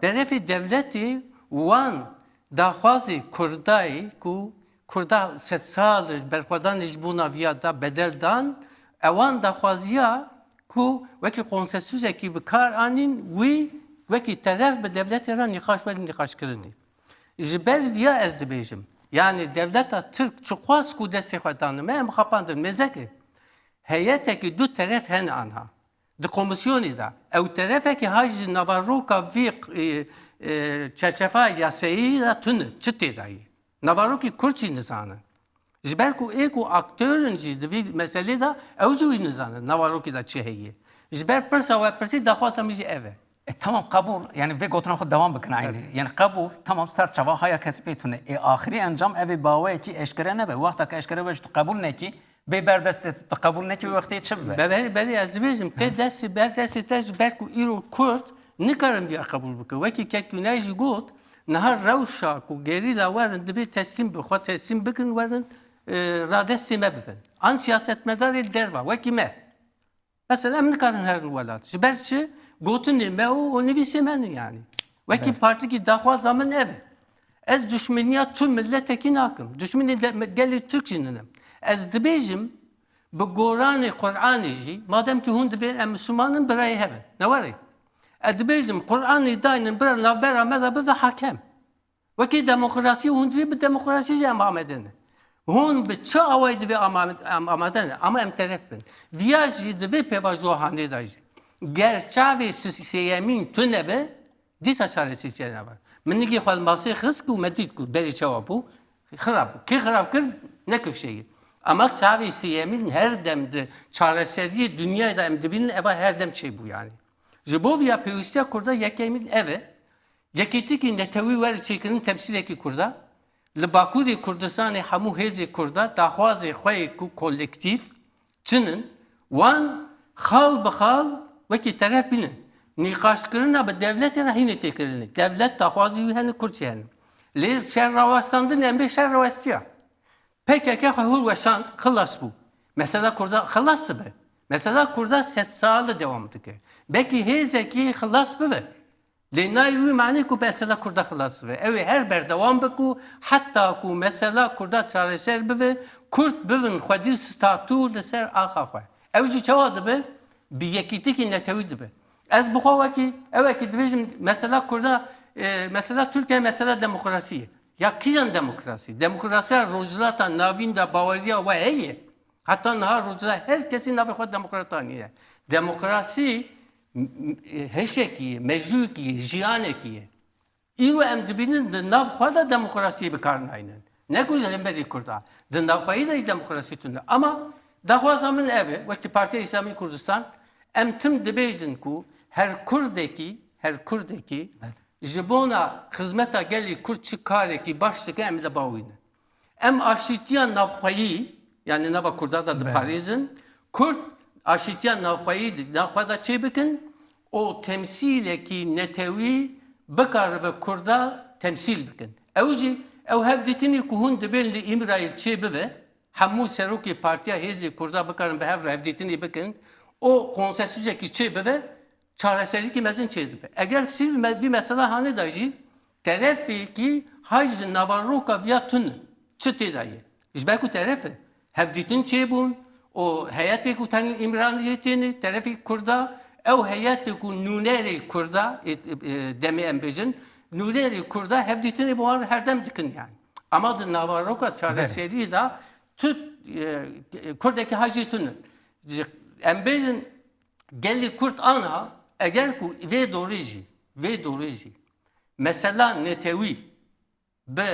Terefê dewletê wan daxwazê Kurdayê ku Kurda sedsal berxwedanê ji bona viya da bedel dan, ewan daxwaziya ku wekî konsensusekî bi kar anîn, wî wekî teref bi dewletê re nîqaş werin nîqaşkirinê. Ji ber viya ez dibêjim, yanî dewleta Tirk çiqas ku destê xwe dane me, em xapandin mêzekê. Heyetekî du teref hene anha. Di komîsyonê de. Ew terefekî ha ji naveroka vî, e, e, çerçefa yasayî de tune, çi tê de ye. Naverokî Kurd jî nizane. Ji ber ku ê ku aktör in jî di vî meselê de, ew jî wî nizane naverokî de çi heye. Ji ber pirsa we pirsî, daxwaza min jî ev e. E, tamam, qebûl. Yani vê gotina xwe dewam bikin aynî. Tabii. Yani qebûl, tamam, ser çava haya kesî pê tune. E, axirî encam ev ê baweyekî eşkere nebe. Wexta ke eşkere be, tu qebûl nekî, bê ber destê, tu qebûl nekî, wê wextê çi bibe? Be-, belê, belê, ez dibêjim, tê destê, ber destê te, ji ber ku îro Kurd nikarin viya qebûl bikin. Wekî Kek Güney jî got, niha rewşa ku gerîla werin divê teslîm bi, xwe teslîm bikin, werin, e, radestê me bibin. An siyasetmedarê derva, wekî me. Mesela em nikarin herin welat. Ji ber çi? Gotinê me û, û nivîsê me ne yani. Wekî Ber. Partîkî daxwaza min ev e. Ez duşmeniya tu miletekî nakim. Duşmenê de, me, gelê Tirk jî nînim. Ez dibêjim, bi goranê Qur'anê jî, madem ki hûn dibên em Misliman in, birayê hev in. Ne were? Ez dibêjim, Qur'anê daynin bira navbera me de bize hakem. Wekî demokrasî, hûn divê bi demokrasî jî em amade ne. Hûn bi çi awayî divê ama-, em amade ne? Ama em teref bin. Viya jî di vê pêvajohanê de jî. Ger çavê si-, sêyemîn tune be, dîsa çaresî çênava. Min nigê xwe li masê xist ku me dît ku berê çawa bû. Xirab bû. Kê xirab kir? Ne kifşeyî. Ama çavê sêyemîn her dem di çareseriyê dinyayê de em dibînin, eva her dem çêbû yani. Ji bo viya pêwîstiya Kurda yekemîn ev e. Yekîtîkî netewî were çêkirin temsîlekî Kurda. Li Bakurê Kurdistanê hemû hêzê Kurda daxwazê xwe yê ku kolektîf çin in, wan xal bi xal wekî teref bînin. Nîqaşkirina bi dewletê re hînê tê kirinê. Dewlet daxwazî wî hene, Kurd jî hene. Lê şer rawestandinê em bê şer rawestiya. P K K xwe hûr weşand, xilas bû. Mesela Kurda xilas dibe. Mesela Kurda sed sal dewam dike. Belkî hêzekî xilas bibe. Lê nayê wî manê ku mesela Kurda xilas bibe. Ew ê her berdewam be ku heta ku mesela Kurda çareser bibe, Kurd bibin xwedî statû li ser axa xwe. Ew jî çawa dibe? Bi yekîtikî netewî dibe. Ez bi xwe wekî, ew wekî dibêjim mesela Kurda, e, mesela Tirkiye mesela demokrasî ye. Ya kîjan demokrasî? Demokrasiya Rojhilata Navîn de baweriya we heye? Heta niha Rojhilat her kesî navê xwe demokrat aniye. Demokrasî, m-, m-, hişekî ye, mejûyekî ye, jiyanekî ye. Îro em dibînin di nav xwe de demokrasiyê bi kar naynin. Ne ku li hemberî Kurda. Di navxweyî de jî demokrasî tune. Ama daxwaza min ev e, wekî Partiya Îslamî Kurdistan, em tim dibêjin ku her Kurdekî, her Kurdekî Evet. ji bona xizmeta gelê Kurd çi karekî baş dike, em ê de bawînin. Em aşîtiya navxweyî, yani nava Kurda da Belê. diparêzin, Kurd aşîtiya navxweyî di nav xwe de çê bikin û temsîlekî netewî bikaribe Kurda temsîl bikin. Ew jî, ew hevdîtinî ku hûn dibên li Îmrayîl çê bibe, hemû serokê partiya hêzê Kurda bikarin bi hev re hevdîtinê bikin û konsensusekî çê bibe, çareserîkî mezin çê dibe. Eger sî me-, vî mesela hanê de jî terefêkî hay ji naveroka viya tune. Çi tê de ye? Ji ber ku teref e. Hevdîtin çêbûn û heyetê ku tenê Îmraliyê têne, terefê Kurda, ew heyetê ku nûnerê Kurda, e, e, demê em bêjin, nûnerê Kurda hevdîtinê bi wan re herdem dikin yani. Ama di naveroka çareseriyê de tu, e, Kurdekî hay jê tune. Ji, em bêjin, Gelê Kurd ana, eger ku vê dorê jî, vê dorê jî, mesela netewî bi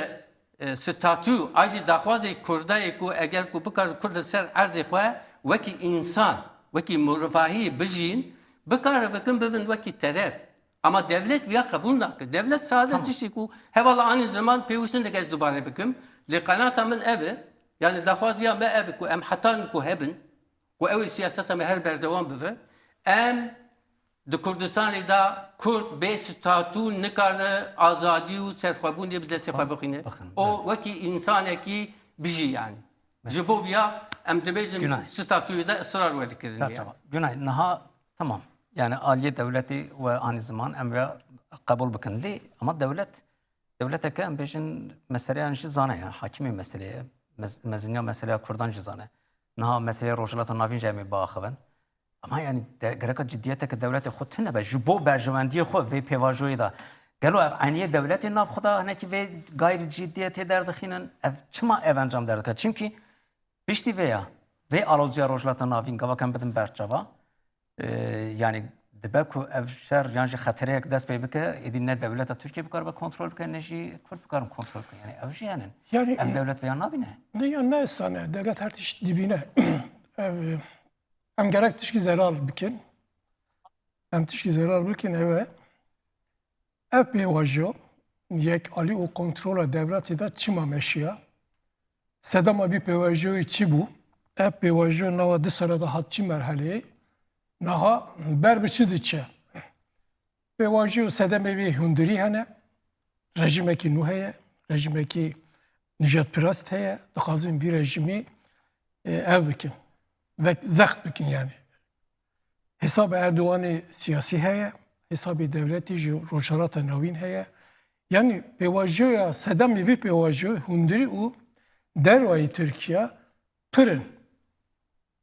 e, statû, ay jî daxwazê Kurda ye ku eger ku bikar Kurd li ser erdê xwe wekî însan, wekî mirvahî bijîn, bikare bikin bibin wekî teref. Ama devlet viya qebûl nake. Devlet sade Tamam. tiştê ku hevala anî ziman pêwîstin dike ez dubare bikim. Lê qenata min ev e. Yani daxwaziya me ev e ku em hetan ku hebin, ku ew ê siyaseta me her berdewam bibe. Em di Kurdistanê de Kurd bê statû nikare azadî û serxwebûnê bi destê xwe bixîne. Bixin, O evet. wekî însanekî bijî yani. Ji bo viya em dibêjin Günay. statûyê de israr were kirin Ser ya. çava. Günay, niha tamam. Yani aliyê dewletê we anî ziman em ve qebûl bikin. Lê ama dewlet, dewleteke em bêjin meseleyan jî zane ya. Hakimê meseleye, mez-, meziniya meseleya Kurdan jî zane. Niha meseleyê Rojhilata Navîn jî em ê biaxivin. Ama yani de, gereka ciddiyeteke dewletê xwe tune be. Ji bo berjewendiyê xwe vê pêvajoyê de. Gelo ev eyniyê dewletê nav xwe de hinekî vê gayrî ciddiyetê derdixînin? Ev çima ev encam derdike? Çimkî piştî vê ya, vê aloziya Rojhilata Navîn gava em bidin berçava. Ee, yani dibe ku ev şer yan jî xetereyek dest pê bike, êdî ne dewleta Tirkiye bikaribe kontrol bike, ne jî Kurd bikarin kontrol bike. Yani ev jî henin. Yani Ev dewlet vê ya nabîne. Ne ya ne sane, devlet her tişt dibîne. Ev, em gerek tişkî zelal bikin. Em tişkî zelal bikin, ev e. Ev pêvajo yek alî û kontrola dewletê de çima meşiya? Sedema vî pêvajoyê çi bû? Ev pêvajo nava du sala de hat çi merheleyê? Niha ber bi çi diçe? Pêvajo sedemê vê hundirî hene. Rejimekî nû heye, rejimekî nijadperest heye. Dixwazin vî rejimî, e, ev bikin. Vek zext bikin yani. Hesabê Erdoganê siyasî heye, hesabê dewletê ji Rojhilata Navîn heye. Yani pêvajoya sedemê vê pêvajoyê hundirî û dervayî Tirkiye pir in.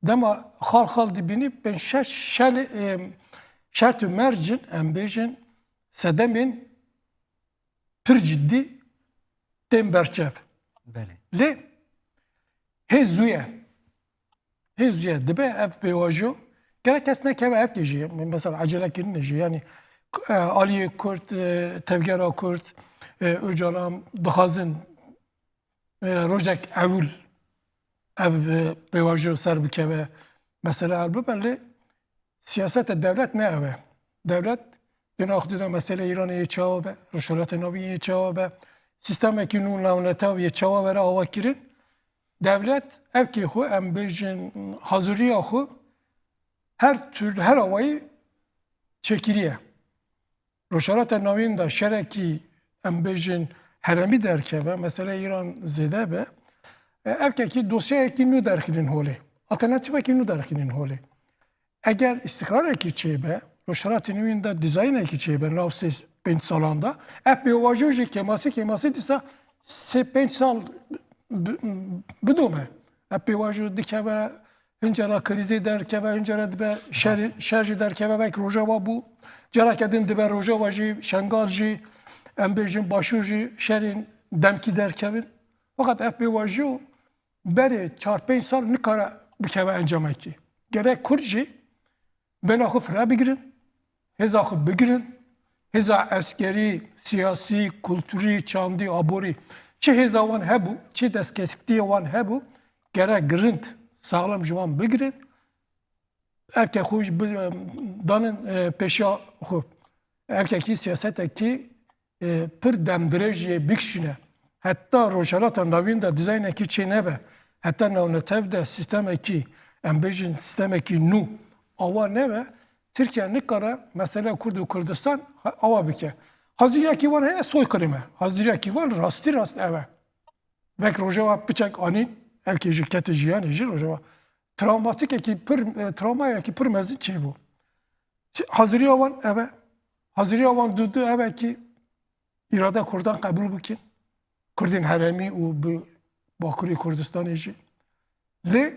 Dema xal xal dibînî pênc şeş şel-, e, şert û mercin, em bêjin, sedemên pir ciddî tên berçev. Belê. Lê hê zû ye. Hê zû ye. Dibe ev pêvajo, gerek kes nekeve ev tê jî. Mesela ecele kirine jî. Yani, e, aliyê Kurd, e, tevgera Kurd, e, Ocalan dixwazin, e, rojek ewil ev, e, pêvajo ser bikeve. Mesela ev bibe lê Siyaseta dewlet ne ew e. Dewlet di nav xwe de mesele Îranê yê çawa be, Rojhilata Navîn yê çawa be, sîstemekî nû navnetew yê çawa were avakirin. Dewlet evkê xwe, em bêjin, haziriya xwe her tür, her awayî çêkiriye. Rojhilata Navîn de şerekî, em bêjin, herêmî derkeve, mesele Îran zêde be, e, evkekî dosyayekî nû derxînin holê. Alternatîfekî nû derxînin holê. Eger îstiqrarekî çêbe, Rojhilata Navîn de dîzaynekî çêbe, nav sê pênc salan de, ev pêvajo jî kêmasî kêmasî dîsa sê pênc sal bi-, bidome. Ev pêvajo dikeve, Hincera krîzê derkeve, hincera dibe şer, Rast. şer jî derkeve, wek Rojava bû. Careke din dibe Rojava jî, Şengal jî, em bêjin Başûr jî şerên demkî derkevin. Fakat ev pêvajo berê çar pênc sal nikare bikeve encamekî. Gerek Kurd jî bena xwe fire bigirin, hêza xwe bigirin, hêza eskerî, siyasî, kulturî, çandî, aborî, çi hêza wan hebû, çi destkeftiyê wan hebû, gerek girind saxlem ji wan bigirin. Evke xwe ji bi-, danin, e, pêşiya xwe. Evkekî siyasetekî e, pir demdirêj yê bikişîne. Heta Rojhilata Navîn de dîzaynekî çê nebe, heta navnetev de sîstemekî, em bêjin sîstemekî nû awa nebe, Tirkiye nikare meseleya Kurd û Kurdistan awa bike. Haziriyekî wan heye soykırım e. Haziriyekî wan rastî rast ev e. Wek Rojava piçek anîn, evkê jî kete jiyanê jî Rojava. Travmatîkekî pir, e, travmayekî pir mezin çêbû. Çi-, haziriya wan ev e. Haziriya wan du du ev e ki îrada Kurdan qebûl bikin. Kurdên herêmî û bi Bakurê Kurdistanê jî. Lê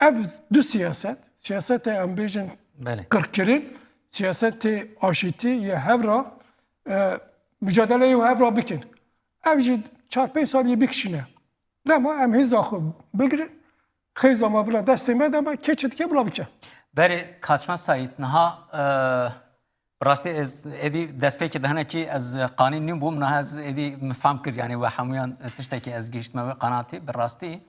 ev du siyaset, siyasete em bêjin Belê. qirkirin, siyasete aşîtî yê hev ra, e, mücadeleya hev ra bikin. Ev jî çar pênc salî bikişîne. Lema em hêza xwe bigirin, xêza me bila destê me de me, kê çi dike bila bike. Berê Kaçmaz Saîd, niha, e, Bi rastî ez êdî destpêkê de hinekî ez qanî nîbûm, niha ez êdî min fehm kir, yanî we hemûyan tiştekî ez gihîştime wê qenatî. Bi rastî,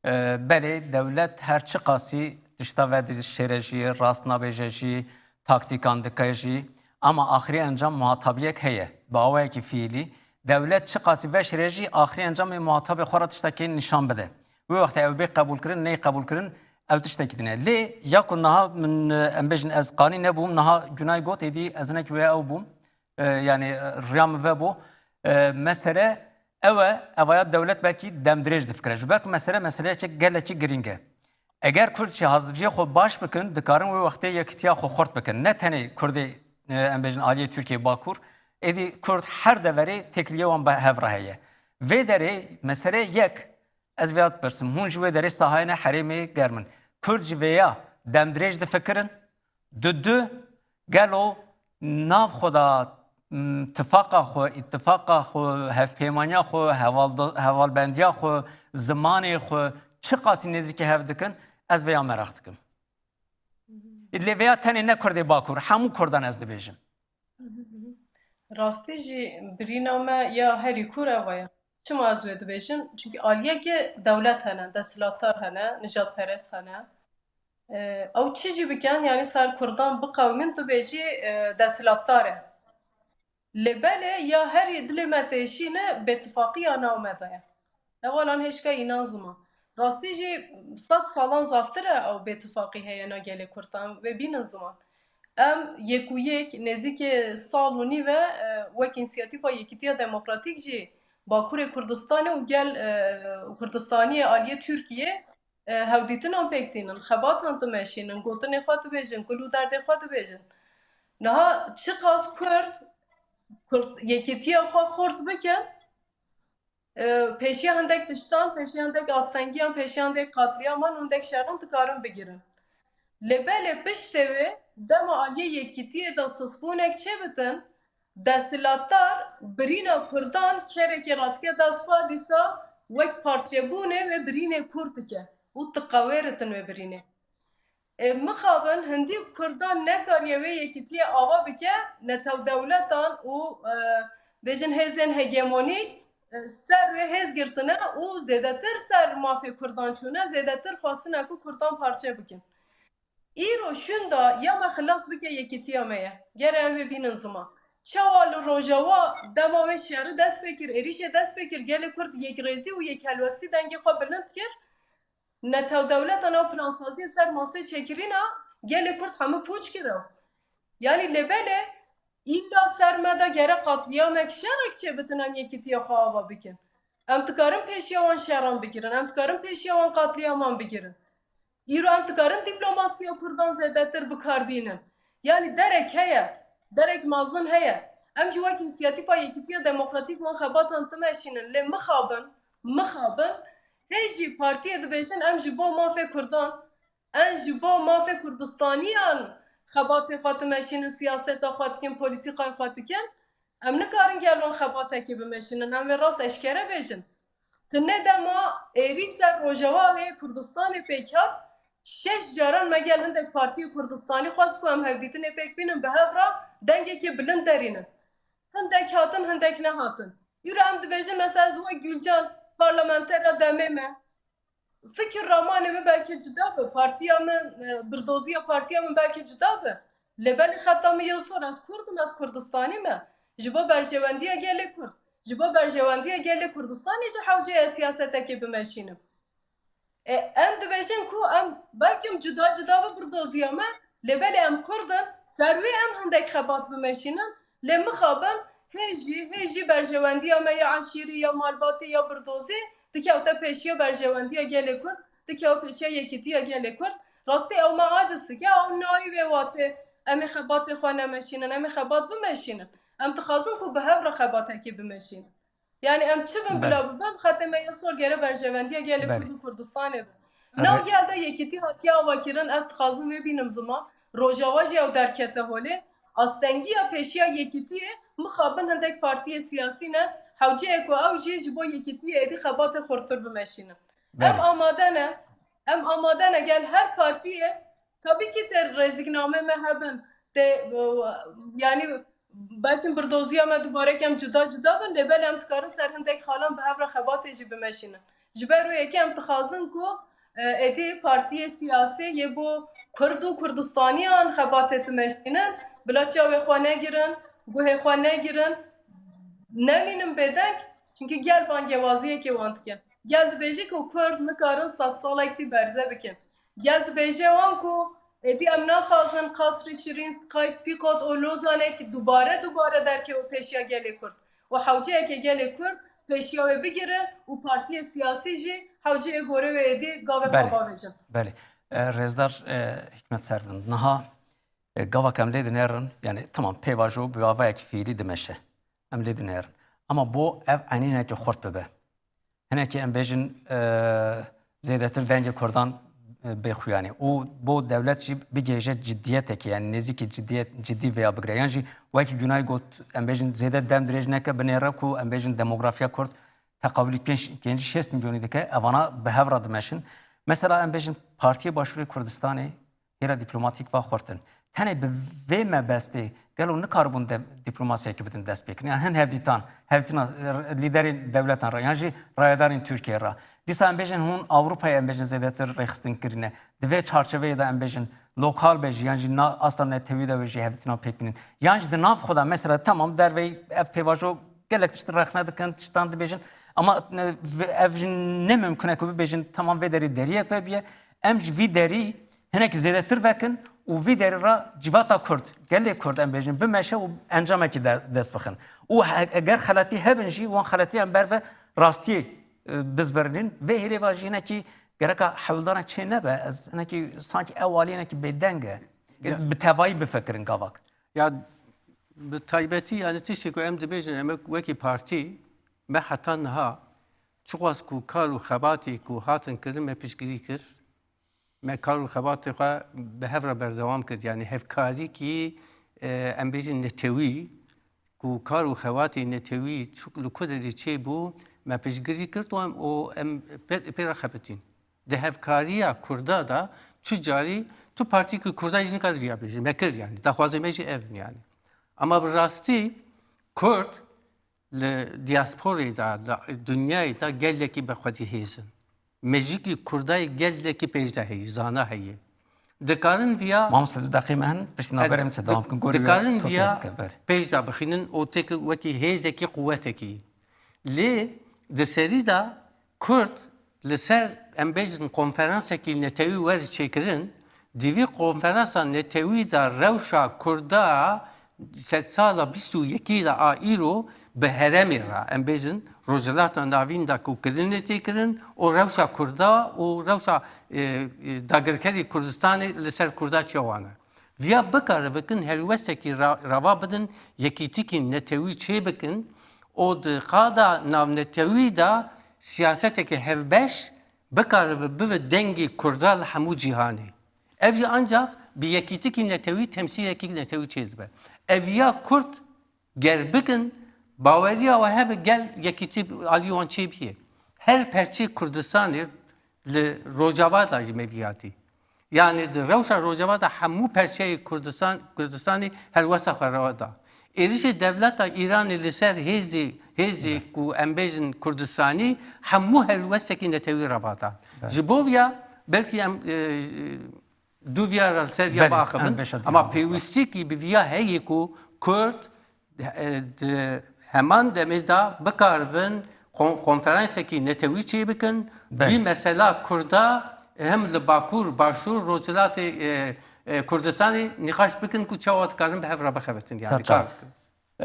e, belê dewlet her çiqasî tişta vedişêre jî, rast nabêje jî, taktîkan dike jî, ama axirî encam muhatabiyek heye. Bi awayekî fiîlî, dewlet çiqasî veşêre jî, axirî encamê muhatabê xwe re tiştekê nîşan bide. Wê wextê ew bê qebûlkirin, neyê qebûlkirin, ew tiştekî din e. Lê ya ku niha min, e, em bêjin ez qanî nebûm, niha Gunay got, êdî ez hinek wê ew bûm. E, yanî, e, riya min vebû. E, mesele ew e, evaya dewlet belkî demdirêj difikire. Ji ber ku mesele, meseleyeke gelekî girîng e. Eger Kurd jî hazirciyê xwe baş bikin, dikarin wê wextê yekitiya xwe xurt bikin. Ne tenê Kurdê, e, em bêjin aliyê Tirkiyê Bakur, êdî Kurd her deverê têkiliyê wan bi hev re heye. Vê derê mesele yek, ez vêya dipirsim, hûn ji wê derê sahayê ne herêmê germ in. Kurd ji vêya demdirêj difikirin, du du, gelo nav xwe de, m, tifaqa xwe, îtifaqa xwe, hevpeymaniya xwe, hevaldo-, hevalbendiya xwe, zimanê xwe çiqasî nêzîkî hev dikin, ez vêya meraq dikim. Lê vêya tenê ne Kurdê Bakur, hemû Kurdan ez dibêjim. Rastî jî birîna me ya herî kûr ev e. Çima ez wê dibêjim? Çimkî aliyekê dewlet hene, desthilatdar hene, nijadperest hene. E, ew çi jî bikin, yanî ser Kurdan biqewimîn, tu bêjî, e, desthilatdar e. Lê belê ya herî dilê me têşîne bêtifaqiya nav me de ye. Hevalan hêşka înan ziman. Rastî jî sed salan zaftir e ew bêtifaqî heye na gelê Kurd, em vê bînin ziman. Em yek û yek nêzîkê sal û nîv e, e, wek Însiyatîfa Yekîtiya Demokratîk jî Bakurê Kurdistanê û gel, e, Kurdistaniyê aliyê Tirkiyê, e, hevdîtinan pêk tînin, xebatan dimeşînin, gotinê xwe dibêjin, kul û derdê xwe dibêjin. Niha çiqas Kurd, Kurd yekîtiya xwe xurt bikin, e, pêşiya hindek tiştan, pêşiya hindek astengiyan, pêşiya hindek qatliyaman, hindek şeran dikarin bigirin. Lê belê piştê wê dema aliyê yekîtiyê de sisbûnek çêbitin, desthilatdar birîna Kurdan kerekê radike dest xwe, dîsa wek parçebûnê wê birînê kûr dike û diqewêritin wê birînê. Ê, mixabin hindî Kurdan nekariye wê yekîtiyê ava bike, netewdewletan û, e, bêjin hêzên hegemonîk, e, ser wê hêz girtine û zêdetir ser mafê Kurdan çûne, zêdetir xwestine ku Kurdan parçe bikin. Îro şûnda ya me xilas bike yekîtiya me ye. Gere em wê bînin ziman. Çawa li Rojava dema wê şerî dest pê kir, êrîşê dest pê kir, gelê Kurd yekrêzî û yekhelwestî dengê xwe bilind kir, netewdewletan ew plansaziyê ser masê çêkirîna gelê Kurd hemû pûç kir ew. Yanî lê belê îlla ser me de gere qatliyamek, şerek çêbitin em yekîtiya xwe ava bikin. Em dikarin pêşiya wan şeran bigirin, em dikarin pêşiya wan qatliyaman bigirin. Îro em dikarin dîplomasiya Kurdan zêdetir bi kar bînin. Yanî derek heye, derek mezin heye. Em jî wek Însiyatîfa Yekîtiya Demokratîk wan xebatan dimeşînin, lê mixabin, mixabin, hê jî partiyê dibêjin em ji bo mafê Kurdan, em ji bo mafê Kurdistaniyan xebatê xwe dimeşînin, siyaseta xwe dikin, polîtîkayê xwe dikin. Em nikarin gel wan xebatekê bimeşînin, em vê rast eşkere bêjin. Tinê dema êrî ser Rojava û Kurdistanê pêk hat, şeş caran me gel hindek partiyê Kurdistanî xwest ku em hevdîtinê pêk bînin, bi hev re dengekê bilind derînin. Hindek hatin, hindek nehatin. Îro em dibêjin, mesela ez wek Gulcan, parlamenterya demê me, fikir ramanê min belkî cuda be, partiya min, e, birdoziya partiya min belkî cuda be. Lê belê xeta min yew sor, ez Kurd im, ez Kurdistanî me. Ji bo berjewendiya gelê Kurd, ji bo berjewendiya gelê Kurdistanê jî hewce ye siyasetekê bimeşînim. E, em dibêjin ku em belkim cuda cuda bi birdoziya me, lê belê em Kurd in, ser wê em hindek xebat bimeşînin, lê mixabin hê jî, hê jî berjewendiya me ya eşîrî, ya malbatî, ya birdozî dikewte pêşiya berjewendiya gelê Kurd, dikewte pêşiya yekîtiya gelê Kurd. Rastî ew me aciz dike, ew nayê wê watê em ê xebatê xwe nemeşînin, em ê xebat bimeşînin. Em dixwazin ku bi hev re xebatekê bimeşînin. Yanî em çi bin bila bibin, xetê me ya sor gere berjewendiya gelê Kurd û Kurdistanê be. Nav gel de yekîtî hatiye avakirin, ez dixwazim vê bînim ziman. Rojava jî ew derkete holê. Astengiya pêşiya yekîtiyê mixabin hindek partiyê siyasî ne, hewce ye ku ew jî ji bo yekîtiyê êdî xebatê xurttir bimeşînin. Em amade ne, em amade ne gel her partiyê, tabî kî tê rêzîknamê me hebin, Tê, e, yanî belkin birdoziya me dubarekem cuda cuda bin, lê belê em dikarin ser hindek xalan bi hev re xebatê jî bimeşînin. Ji ber wê yekê em dixwazin ku, e, êdî partiyê siyasî yê bo Kurd û Kurdistaniyan xebatê dimeşînin, bila çavê xwe negirin, guhê xwe negirin, nemînin bêdeng, çimkî gel bangewaziyekê wan dike. Gel dibêje ku Kurd nikarin sedsalek dî berze bikin. Gel dibêje wan ku êdî em naxwazin Qasrî Şirîn, Sykes-Picot û Lozanê ki dubare dubare derkeve pêşiya gelê Kurd. Û hewceyeke gelê Kurd pêşiya wê bigire û partiyê siyasî jî hewceyê gorê wê êdî gavê xwe Belê. bavêjin. Belê. E, Rêzdar, e, Hikmet Servin, niha, e, gavak em lê dinêrin, yani tamam pêvajo bi avayekî fiîlî dimeşe. Em lê dinêrin. Ama bo ev enîneke xurt bibe. Hinekî em bêjin, e, zêdetir dengê Kurdan, e, bê xuyanî. Û bo dewlet jî bigihêje ciddiyetekê, yani nêzîkî ciddiyet, ciddî vêya bigire. Yan jî wekî Gunay got, em bêjin zêde dem dirêj neke, binêre ku em bêjin demografiya Kurd teqawilî pênc, pêncî şêst milyonî dike, evana bi hev re dimeşin. Mesela em bêjin Partiyê Başûrê Kurdistanê hêra dîplomatîk va xurt in. Tenê bi vê mebestê gelo nikaribûn de dîplomasiyekê bidin destpêkirin? Yan hin hevdîtan, hevdîtina, e, lîderên dewletan re, yan jî rayedarên Tirkiyeyê re. Dîsa em bêjin hûn Ewropayê em bêjin zêdetir rêxistin kirine. Di vê çarçeveyê de em bêjin lokal be jî, yan jî na asta netewî de be jî hevdîtina pêk bînin. Yan jî di nav xwe de mesela tamam derveyî ev pêvajo gelek tişt rexne dikin, tiştan dibêjin. Ama, e, v-, ev jî ne mimkun e ku bibêjin tamam vê derî deriyek vebiye. Em ji vî derî hinek zêdetir vekin û vî derî re civata Kurd, gelê Kurd em bêjin, bimeşe û encamekî de-, dest bixin. Û he-, eger xeletî hebin jî, wan xeletî em berve rastiyê, e, bizvirînin. Vê hêlê ve jî hinekî gereka hewldanek çê nebe. Ez hinekî sankî ew alî hinekî bêdeng e. Ya. Bi tevayî bifikirin gavak. Ya bi taybetî, yani tiştê ku em dibêjin, em wekî partî, me heta niha çiqas ku kar û xebatê ku hatin kirin me piştgirî kir. Me kar û xebatê xwe bi hev re berdewam kir. Yani hevkarîkî, e, em bêjin netewî, ku kar û xebatê netewî çi, li ku derê çêbû, me piştgirî kir û em, û em pê, pê re xebitîn. Di hevkariya Kurda de tu carî, tu partî ku Kurda jî nikare viya bêje, me kir yani. Daxwazê me jî ev in yani. Ama bi rastî Kurd li diasporê de, li dinyayê de gelekî bi xwedî hêz in. Mejîkî Kurdayê gelekî pêş de heye, zana heye. Dikarin viya Mamoste, du deqê me hene, piştî navberê min se dewam bikin. Gorî we dikarin toke viya bike, berê. Pêş de bixînin û têk wekî hêzekî, quwetekî. Lê di serî de Kurd li ser, em bêjin, konferansekî netewî wer çêkirin, di vî konferansa netewî de rewşa Kurda sedsala bîst û yekî de a îro bi herêmê re, em bêjin, Rojhilata Navîn de ku kirinê tê kirin û rewşa Kurda û rewşa, e, e, dagirkerî Kurdistanê li ser Kurda çi wan e. Viya bikare bikin helwestekî ra-, rava bidin, yekîtikî netewî çê bikin û di qada navnetewî de siyasetekî hevbeş bikaribe bibe dengê Kurda li hemû cîhanê. Ev jî ancak bi yekîtikî netewî, temsîlekî netewî çêdibe. Ev ya Kurd ger bikin, baweriya we hebe gel yekîtî alî wan çêbiye. Her perçê Kurdistanê li Rojava da jî me vî hatî. Yani di rewşa Rojava da hemû perçeyê Kurdistan, Kurdistanê helwesta xwe rewa da. Êrişê dewleta Îranê li ser hêzê, hêzê Be. ku em bêjin Kurdistanî, hemû helwestekî netewî rewa da. Be. Ji bo viya belkî em, e, du viya re li ser viya Belê, biaxivin. Em beşa Ama dîna pêwîstîkî bi viya heye ku Kurd e, di heman demê de bikaribin kon-, konferansekî netewî çêbikin. Belê. Vî mesela Kurda hem li Bakur, Başûr, Rojhilatê, e, e, Kurdistanê nîqaş bikin ku çawa dikarin bi hev re bixebitin, yani Serçe. kar bikin.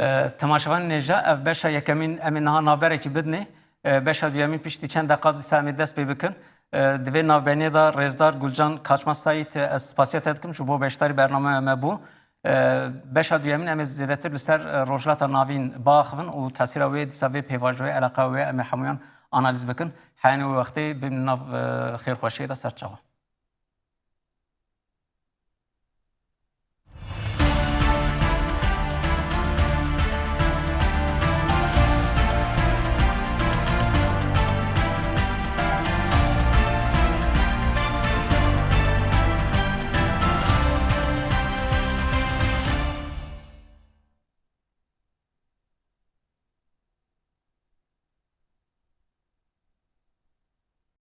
E, temaşevanên hêja, ev beşa yekemîn em ê niha navberekî bidinê. E, beşa duyemîn piştî çend deqa dîsa em ê dest pê bikin. E, di vê navbeniyê de Rêzdar Gulcan Kaçmaz Sayît, e, ez spasiya te dikim ji bo beşdarî bernameya me bû. E, beşa duyemîn em ê zêdetir li ser, e, Rojhilata Navîn biaxivin û tesîra wê dîsa vê pêvajoyê, eleqeya wê em ê hemûyan analîz bikin. Heyanî wê wextê bimînin nav, e, xêrxweşiyê de, ser çawa.